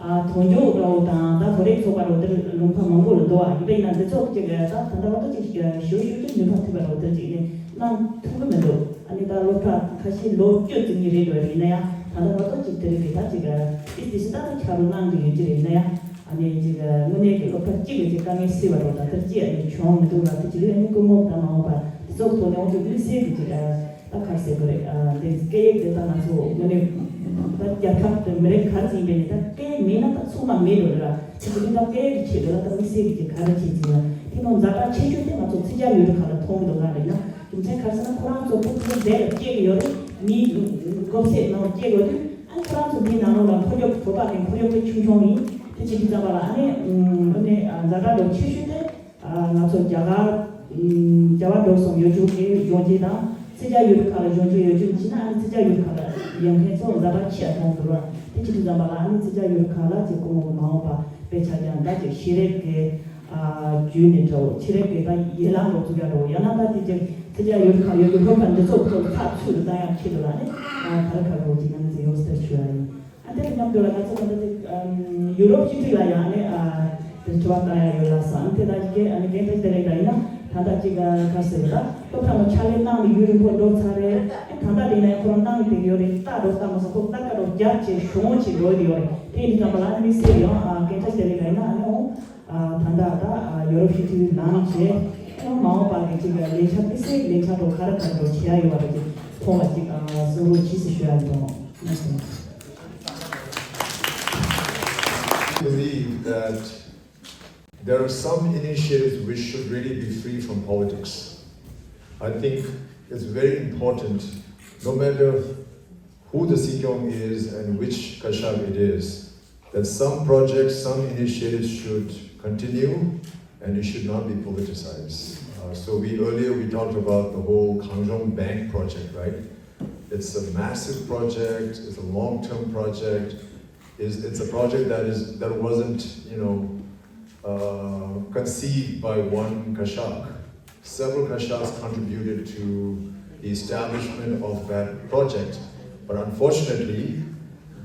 ཨ་དོན་གཅོད་འདྲ་བོ་དང་ད་བོད་རིགས་ཚོགས་པ་འདྲ་བོ་དེ་ལུང་པ་མང་པོ་ལ་འདུག་ཨ་ཡིན་པ་ཡིན་ན་འདི་ཚོ་ཅིག་ད་ད་ལྟ་བར་དུ་ཅིག་ཞུ་ཞུ་ཅིག་ནུས་པ་ཐུབ་པ་འདྲ་བོ་དེ་ཅིག་ནས་གནང་ཐུབ་ཀྱི་མི་འདུག་ཨ་ནི་ད་སློབ་གྲྭ་ཁ་ཤས་ལོ་བཅུ་ཙམ་ཉིན་རེད་འགྲོ་ཡིན་ན་ཡང་ད་ལྟ་བར་དུ་ཅིག་དེ་རིང་གི་ད་ཅིག་ཨ་ཏི་ཏི་སི་ད་ད་ཆ་རུ་གནང་གི་ཡོད་ཀྱི་རེད་ཡིན་ན་ཡང་། ཨ་ནི་ཅིག་དངོས་གནས་ཀྱི་སློབ་གྲྭ་གཅིག་ལ་ཅིག་དཀའ་ངལ་སེལ་བ་རོགས་དང་དེར་ཅིག་ཨ་ནི་བྱུང་མི་འདུག་ལ། དེ་ཅི་ལུས་ཨ་ནི་སྐུ་ངོ་དང་མ་འོངས་པ་དེ་ཚོ་ཐོག་ནས་འོང་དུས་དམིགས་བསལ་གྱི་ཅིག་ཨ་ད་ག་རེ་ཟེར་དགོས་རེད། ཨ་འདི་སྐད་ཡིག་དེ་ད་ང་ཚོ་དངོས་གནས་ད་རྒྱལ་ཁབ་དེ་མི་རིགས་ག་རེ་ཡིན་པའི་ནི་ད་སྐད་ཡིག་མེད་ན་ད་ཚང་མ་མེད་འགྲོ་རེད་ལ། དེ་ཅི་ལུས་ད་སྐད་ཡིག་གི་ཆེད་དུ་ལ་ད་དམིགས་བསལ་གྱི་ཅིག་ག་རེ་བྱེད་ཅིག་ལ་དེ་ནང་ཛ་དྲག་ཆེ་ཤོས་དེ་ང་ཚོ་ཕྱི་རྒྱལ་ཡུལ་གྲུ་ཁག་ལ་མཐོང་གི་འདུག་ང་རེད་ན། རྒྱུ་མཚན་ག་རེ་ཟེར་ན་ཁོ་རང་ཚོ་ཕྲུ་གུ་འདི་ལ་སྐྱེས་ཀྱི་ཡོད་རེད། མིའི་གོ་ཚད་ནང་སྐྱེས་ཡོད་དུས། ཨ་ཁོ་རང་ཚོ་འདིའི་ནང་ལོགས་ལ་ཁོར་ཡུག་བོད་པ་གི་ཁོར་ཡུག་དེ་ཆུང་ཆུང་ཡིན། དེ་བྱེད་དུས་ཙམ་པ་ལ་ཨ་ནི་ཨ་ནི་ཛ་དྲག་ལོ་ཆེ་ཤོས་དེ་ང་ཚོ་རྒྱ་གར་རྒྱ་གར་འགྲོ་སོང་ཡོད་རྒྱུ་གི་གཞོན་སྐྱེས་དང་ཕྱི་རྒྱལ་ཡུལ་ཁག་ལ་གཞོན་སྐྱེས་ཡོད་རྒྱུ་ཕྱིན་ན་ཨ་ནི་ཕྱི་རྒྱལ་ཡུལ་ཁག་ལ་ཡོད་མཁན་ཚོ་ཛ་དྲག་ཆེ་ཡ་མཐོང་འདུག་ར། དེ་བྱེད་དུས་ཙམ་པ་ལ་ཨ་ནི་ཕྱི་རྒྱལ་ཡུལ་ཁག་ལ་ཅིག་སྐུ་ངོ་གི་མ་འོངས་པ་དཔེ་ཆ་ཀྱང་ད་ཅིག་ཤེས་རིག་གི་ཨ་བརྒྱུད་ནས་འདྲ་བོ་ཆེ་རིགས་ཀྱི་ད་ཡན་ལག་འགོ་བཙུགས་ཡག་འགྲོ་ཡང་ན་ད་དེ་ཅིག་ཚིག་རྒྱག་ཡོད་ཁག་ཡོད་ཀྱི་སློབ་གྲྭ་འདི་ཚོ་ཚོ་ཚགས་ཚུད་དུ་བཏང་ཡག་ཆེད་དུ་ལ་ནི་ཨ་ག་རེ་ག་རེ་འགྲོ་ཅིག་ང་ཚོ་ཡོང་སྲིད་ཞུ་ཡ་ཡིན། ཨ་དེ་དང་མཉམ་དུ་ལ་ང་ཚོ་ད་ལྟ་ཅིག་ཡུ་རོབ་སྤྱི་འཐུས་ལ་ཡང་ནི་ཨ་དེ་དྲི་བ་བཏང་ཡག་ཡོད་ལ་སང་དེ་ད་ཅིག་གི་ཨ་ནི་རྒན་བཀྲ་ཤིས་བདེ་ལེགས་ལ་ཡིན་ན་ད་ལྟ་ཅིག་ག་རེ་ཟེར་ད་སློབ་གྲྭ་ནང་ཕྱག་ལས་གནང་ནས་ཡུན་རིང་པོ་འགྲོ་ཚར་རེད། ཨ་ད་ལྟ་དེ་ཡིན་ན་ཡང་ཁོ་རང་གནང་བསྡད་ཡོད་རེད། ལྟ་འགྲོ་ལྟ་མ་སོང་ཁོ་ལྟ་ཀ་འགྲོ་རྒྱབ་བྱས་གཞུང་བྱས་འགྲོ་ཡི་ཡོད་རེད། དེ་ཡིན་དུས་ཙམ་པ་ལ་ཨ་ནི་དམིགས་བསལ་ཡང་ཨ་རྒན་བཀྲ་ཤིས་བདེ་ལེགས་ལ་ཡིན་ན་ཨ་ནི་འོང་། ཨ་ད་ལྟ་ད་ཨ་ཡོ་རོབ་སྤྱི་འཐུས་ལངས་བྱས་ཨ་མ་འོངས་པ་གི་ཅིག་ལས་འཆར་དམིགས་བསལ་ལས་འཆར་འགྲོ་ག་རེ་ག་རེ་འགྲོ་བྱེད་ཡ་ཡོད་པ་རེད། ཅིག་མཐོང་བ་ཅིག་ཨ་གསུང་རོགས་གྱིས་ཟེར་ཞུ་ཡ་ཡིན་དང་། ཨ་ནི་སོང་། believe that there are some initiatives which should really be free from politics. I think it's very important, no matter who the Sikyong is and which Kashak it is, that some projects, some initiatives should continue and it should not be politicized. Uh, so we earlier we talked about the whole Kangjong Bank project, right? It's a massive project, it's a long-term project, is it's a project that is that wasn't, you know, uh, conceived by one Kashak. Several Kashaks contributed to the establishment of that project, but unfortunately,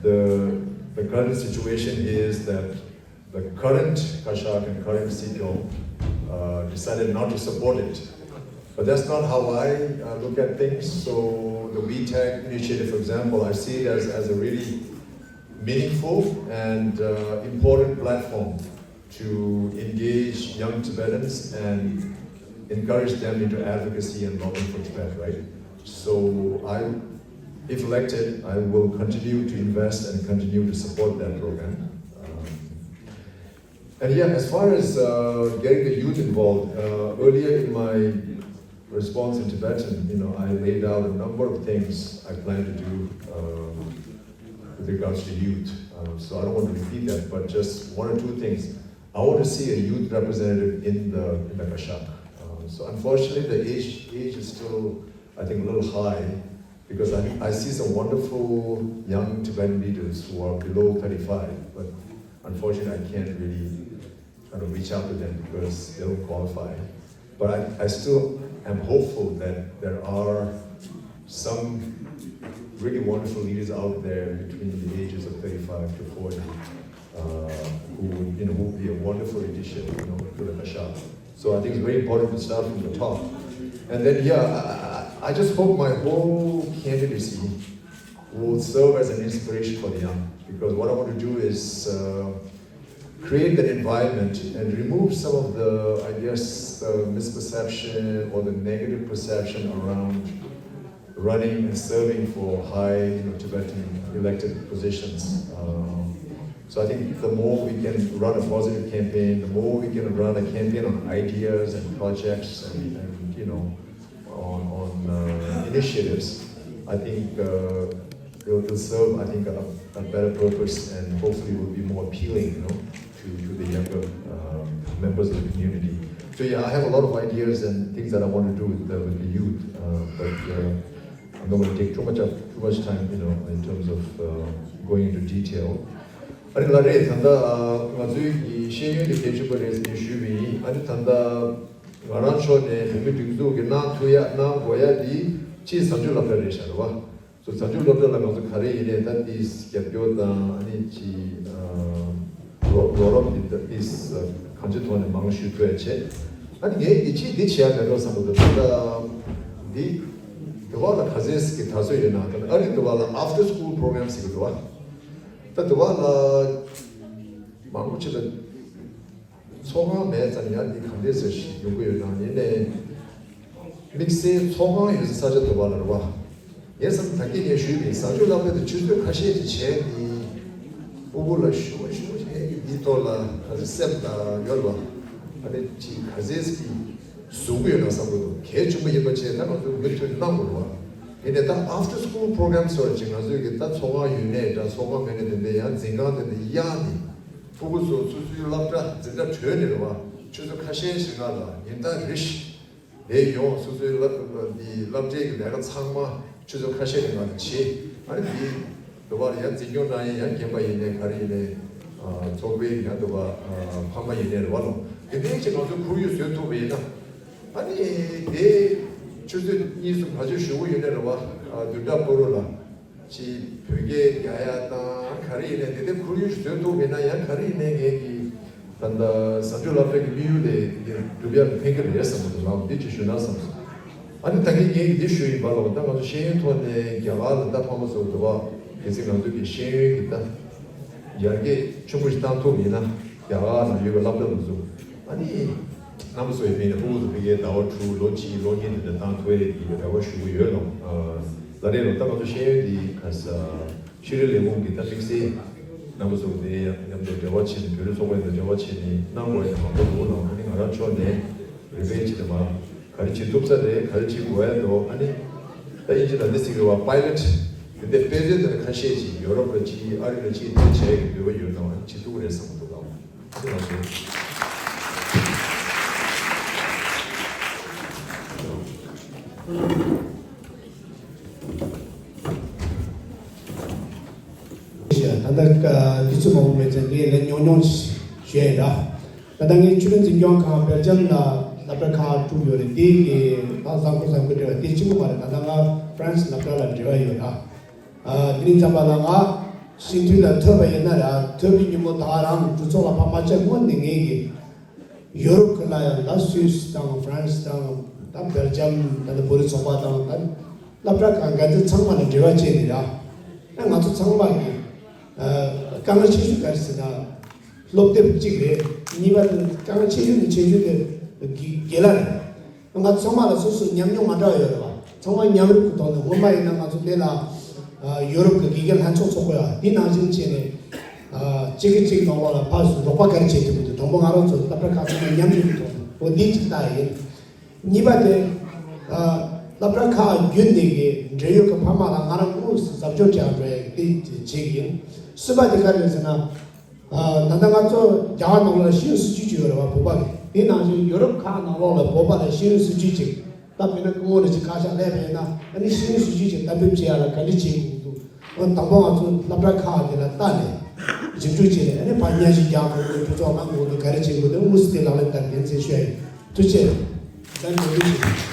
the the current situation is that the current Kashak and current Sikyong uh, decided not to support it. But that's not how I uh, look at things. So the WeTech initiative, for example, I see it as, as a really meaniful and uh, important platform to engage young Tibetans and encourage them into advocacy and lobbying for Tibet, right? So I, if elected, I will continue to invest and continue to support that program. Um, and yeah, as far as uh, getting the youth involved, uh, earlier in my response in Tibetan, you know, I laid out a number of things I plan to do um, with regards to youth. Um, so I don't want to repeat that, but just one or two things. I want to see a youth representative in the in the Kashak. Um, so unfortunately, the age age is still, I think, a little high because I, I see some wonderful young Tibetan leaders who are below thirty-five, but unfortunately, I can't really kind of reach out to them because they don't qualify. But I, I still am hopeful that there are some really wonderful leaders out there between the ages of thirty-five to forty, uh, who would, you know, who would be a wonderful addition, you know, to the Kashab. So I think it's very important to start from the top. And then, yeah, I, I I just hope my whole candidacy will serve as an inspiration for the young, because what I want to do is, uh, create that environment and remove some of the, I guess, uh, misperception or the negative perception around running and serving for high, you know, Tibetan elected positions. Um, so I think the more we can run a positive campaign, the more we can run a campaign on ideas and projects and, and you know, on, on uh, initiatives, I think uh, it'll, it'll serve, I think, a, a better purpose and hopefully will be more appealing, you know, to, to the younger um, members of the community. So yeah, I have a lot of ideas and things that I want to do with the, with the youth, uh, but uh, I'm not going to take too much of too much time, you know, in terms of uh, going into detail. ཨ་ནི་ལགས་རེད། ད་ལྟ་ང་ཚོའི་གི་ཤེས་ཡོན་དེ་གལ་ཆེན་པོ་རེད་ཟེར་ནས་ཞུས་པ་ཡིན། ཨ་ནི་ད་ལྟ་ང་རང་ཕྱོགས་ནས་བོད་མི་སྒྲིག་འཛུགས་ཀྱི་གནང་ཐུབ་ཡ་གནང་དགོས་ཡ་དེ་ཕྱིའི་གཟའ་མཇུག་སློབ་གྲྭ་རེད་ཤག་རེད་བ། སོ་གཟའ་མཇུག་སློབ་གྲྭ་ལ་ང་ཚོ་ག་རེ་ཡིན་ནའི་ད་ཏིས་རྒྱབ་སྐྱོར་དང་ཨ་ནི་ཅི་རོགས་རོགས་རམ་འདི་ད་ཏིས་གང་ཅི་ཐོག་ནས་མང་ཞུ་ཐུབ་ཡ་བྱེད། ཨ་ནི་ངས་འདི་ཕྱིས་འདི་བྱེད་ཡ་མེད་འགྲོ་བསམ་གི་འདུག་ད་ལྟ་འདི་དེ་བ་ལ་ག་ཚད་ཀྱི་དར་སྲོལ་ཡོད་ན་ད་ཨ་རི་དེ་བ་ལ་after school program་ཟེར་གི་འདུག་བ། ད་དེ་བ་ལ་མང་པོ་ཅིག་ལ། ཚོགས་ཁང་མེད་ཙང་ཡང་འདི་ག་འདྲས་ཟེར་ཞིག་ཡོང་གི་ཡོད་ན་ཡིན་ནའི། དམིགས་བསལ་ཚོགས་ཁང་ཡོད་ས་ས་ཆ་དུ་བ་ལ་རུ་བ། ངས་བསམ་ད་གིན་ངས་ཞུས་པའི་གཟའ་མཇུག་ལྷག་པའི་དུ་ཆུ་ཚོད་ཁ་ཤས་ཀྱི་བྱས་ནི། ཕྲུ་གུ་ལ་ཞུ་བ་ཞུ་བ་བྱས་ཀྱི་འདི་ཐོག་ལ་ག་ཚོད་སེམས་དང་ཡོད་ལ། ཨ་ནི་ཅི་ག་ཚོད་ཀྱི་བཟོ་གི་ཡོད་ན་བསམ་གི་འདུག་གལ་ཆེན་པོ་ཡིན་པ་བྱས་ད་ང་ཚོ་མུ་མཐུད་གནང་དགོས་རུ་བ། ཡིན་ནའི་ད་after school program་སོགས་ཀྱི་ང་ཚོས་ཀྱི་ད་ཚོགས་ཁང་ཡོད་ནའི་འདྲ་ཚོགས་ཁང་མེད་ནའི་དེ་འདྲའི་ཡང་འཛིན་ཁང་དེ་འདྲ་གཡར་ནས། ཕྲུ་གུ་ཚོ་སོ་སོའི་སློབ་གྲྭ་འཛིན་གྲྭ་གྲོལ་ནས་རེད་བ། ཆུ་ཚོད་ཁ་ཤས་ཤིག་སྔ་ལ་ཉིན་ལྟར་རེ་བཞིན་ཡོང་སོ་སོའི་སློབ་འདི་སློབ་གྲྭའི་གི་ལས་ཀ་ཚང་མ་ཆུ་ཚོད་ཁ་ཤས་ཀྱི་ནང་ལ་བྱེད། ཨ་ནི་འདི་འདུག་བ་ཡང་འཛིན་སྐྱོང་གནང་ཡས་ཡང་རྒན་པ་ཡིན་ནའི་ག་རེ་ཡིན་ནའི་ཚོགས་པའི་ཡང་འདུག་བ་ཕ་མ་ཡིན་ནའི་རེད་བ་ལོ། དེ་འདྲའི་ཅིག་ང་ཚོས་ཁོར་ཡུག་བཟོས་ཐུབ་པ་ཡིན་ན། ཨ་ནི་དེ་ཆུ་ཚོད་གཉིས་གསུམ་ག་ཚོད་ཞུ་གི་ཡོད་ནའི་རེད་བ། བདུན་ཕྲག་སྤོ་རོ་ལ། ཅིག་བོད་སྐད་རྒྱག་ཡ་དང་ག་རེ་ཡིན་ནའི་དེ་འདྲའི་ཁོར་ཡུག་ཞིག་བཟོས་ཐུབ་མེད་ན་ཡང་ག་རེ་ཡིན་ནའི་ངས་ཀྱི་ད་ལྟ་གཟའ་མཇུག་སློབ་གྲྭ་གི་དམིགས་ཡུལ་དེ་འདི་འགྲུབ་ཡ་ལ་ཕན་གི་རེད་བསམ་གི་འདུག་ལགས། འདི་ཅིག་ཞུ་ན་བསམ་སོང་། ཨ་ནི་ད་གིན་ངས་ཀྱི་འདི་ཞུ་ཡིན་པ་ལ་ད་ང་ཚོ་ཤེས་ཡོན་ཐོག་ནས་རྒྱ་གར་ལ་ད་ཕ་མ་ཚོ་འདུག་བ། གལ་སྲིད་ང་ཚོ་གི་ཤེས་ཡོན་གྱི་ད་ཡར་རྒྱས་ཆེན་པོ་ཞིག་བཏང་ཐུབ་ཡིན་ན་རྒྱ་གར་ནང་ཡོད་པའི་སློབ་གྲྭ་དེ་ཚོ་ཨ་ནི་རྣམ་པ་ཚོ་ཡི་མིང་ནས་ཕྲུ་གུ་ཚོ་ཕ་གིའི་ཟླ་བ་དྲུག་ལོ་གཅིག་ལོ་གཉིས་དེ་འདྲ་བཏང་ཐུབ་ཡ་གི་རེ་བ་ཞུ་གི་ཡོད་ལོ། ལ་རེ་ལོ་ད་ང་ཚོ་ཤེས་ཡོན་འདི་ག་ས་ཤེས་རིག་ལས་ཁུངས་ཀྱི་ད་དམིགས་བསལ་རྣམ་པ་ཚོ་དེ་མཉམ་དུ་འབྲེལ་བ་བྱས་ནས་བོད་རིགས་ཚོགས་པ་ཡིན་ན་འབྲེལ་བ་བྱས་ནས་གནང་དགོས་ཡ་དེ་མང་པོ་འདུག་ལ། ཨ་ནི་ང་རང་ཕྱོགས་ནས་རེ་བས་བྱས་ཏེ་མ་ག་རེ་བྱེད་ཐུབ་ས་རེད། ག་རེ་བྱེད་དགོས་ཡ་འདུག་ཨ་ནི་ད་དབྱིན་ཇི་ལ་འདི་ཟེར་གི་བ་པའི་ལེ་ཊི་དེ་འདྲའི་དཔེ་མཛོད་དེ་ཁ་ཤས་ཅིག་ཡོ་རོབ་ལ་ཅིག་ཨ་རི་ལ་ཅིག་དེ་བྱས་ཀྱི་འདོད་པ་ཡོད་ན་བྱེད་ཐུབ་ཀྱི་རེད་བསམ་གི་འདུག་ལ། ཨ་ནི་ང་ཚོ། ད་ལྟ་དུས་ཚོད་མང་པོ་མེད་ཙང་ངས་ལན་ཉུང་ཉུང་ཞུ་ཡ་ཡིན་ར། ད་ལྟ་ངའི་ཆོས་རིག་འཛིན་སྐྱོང་ཁང་སྦེལ་ཇམ་ལ་སློབ་གྲྭ་ཁག་དྲུག་ཡོད་རེད། དེའི་གི་ད་བཟང་པོ་བཟང་པོ་འབྲེལ་བ་དེ་གཅིག་པོ་མ་རེད། ད་ལྟ་ང་ཧྥ་རན་སི་སློབ་གྲྭ་ལ་འབྲེལ་བ་ཡོད་ར། དེ་རིང་ཙམ་པ་ལ་ང་སྤྱི་འཐུས་ལ་ཐོབ་པ་ཡིན་ན་ར་ཐོབ་པའི་ཉིན་མོ་ད་རང་གྲོས་ཚོགས་ལ་ཕར་མ་བཅར་སྔོན་ནས་ངའི་གི་ཡོ་རོབ་ཁུལ་ལ་ཡང་ད་སུད་སི་དང་ཧྥ་རན་སི་དང་ད་སྦེལ་ཇམ་ད་ལྟ་བོད་རིགས་ཚོགས་པ་དང་ད་སློབ་གྲྭ་ཁག་འགའ་ཚོ་ཚང་མ་ལ་འབྲེལ་བ་བྱས་ནས་ར། ད་ང་ཚོ་ཚང་མ་གི་དཀའ་ངལ་ཆེ་ཤོས་ག་རེ་ཟེར་ན་སློབ་དེབ་གཅིག་རེད། གཉིས་པ་དེ་དཀའ་ངལ་ཆེ་ཤོས་ནས་ཆེ་ཤོས་དེ་དགེ་དགེ་ལགས་རེད། ང་ཚང་མ་ལ་སོ་སོ་ཉམས་མྱོང་མ་འདྲ་བ་ཡོད་རེད་བ། ཚང་མ་མཉམ་རུབ་ཀྱི་ཐོག་ནས་སྔོན་མ་ཡིན་ན་ང་ཚོ་དེ་ལ་ཡོ་རོབ་ཀྱི་དགེ་རྒན་ལྷན་ཚོགས་ཚོགས་དགོས་ཡ་དེ་ནང་བཞིན་བྱས་ནས་གཅིག་གིས་གཅིག་ནང་ལོགས་ལ་ཕར་ཚུར་རོགས་པ་ག་རེ་བྱེད་ཐུབ་མི་འདུག་དང་པོ་ང་རང་ཚོ་སློབ་གྲྭ་ཁག་ཚང་མ་མཉམ་རུབ་ཀྱི་ཐོག་ནས་འོ་འདི་གཅིག་ལྟ་ཡིན། གཉིས་པ་དེ་སློབ་གྲྭ་ཁག་བརྒྱུད་ནས་ཀྱི་འབྲེལ་ཡོད་ཀྱི་ཕ་མ་ལ་ང་རང་དངོས་སུ་ཟབ་སྦྱོང་བྱ་འགྲོ་ཡ་དེ་བྱེད་ཀྱི་ཡིན། གསུམ་པ་དེ་ག་རེ་རེད་ཟེར་ན། ད་ལྟ་ང་ཚོ་རྒྱ་གར་ནང་ལ་ཤེས་ཡོན་སྲིད་བྱུས་ཅིག་ཡོད་རེད་བ། བོད་པ་གི་དེ་ནང་བཞིན་ཡོ་རོབ་ཁག་ནང་ལོགས་ལ་བོད་པ་ལ་ཤེས་ཡོན་སྲིད་བྱུས་ཅིག་ད་དཔེར་ན་སྐུ་ངོ་རེ་ཅིག་བཀའ་ཤག་སླེབས་པ་ཡིན་ན་ཨ་ནི་ཤེས་ཡོན་སྲིད་བྱུས་ཅིག་གཏན་འབེབས་བྱེད་ཡ་ལ་ག་འདྲ་བྱེད་དགོས་འདུག་དང་པོ་ང་ཚོ་སློབ་གྲྭ་ཁག་དེ་ལ་བལྟས་ནས་ ཞིབ་འཇུག་བྱས་ནས་ཨ་ནི་ཕར་བརྙན་ཞིག་རྒྱག་དགོས་འདུག་གྲོས་ཚོགས་གནང་དགོས་འདུག་ག་རེ་བྱེད་དགོས་འདུག་དངོས་སུ་དེ་ལག་ལེན་བསྟར་གི་ཡིན་ཟེར་ཞུ་ཡ་ཡིན། ཐུགས་རྗེ་ཆེ། ད་འགྲོ་རྒྱུ་ཞིག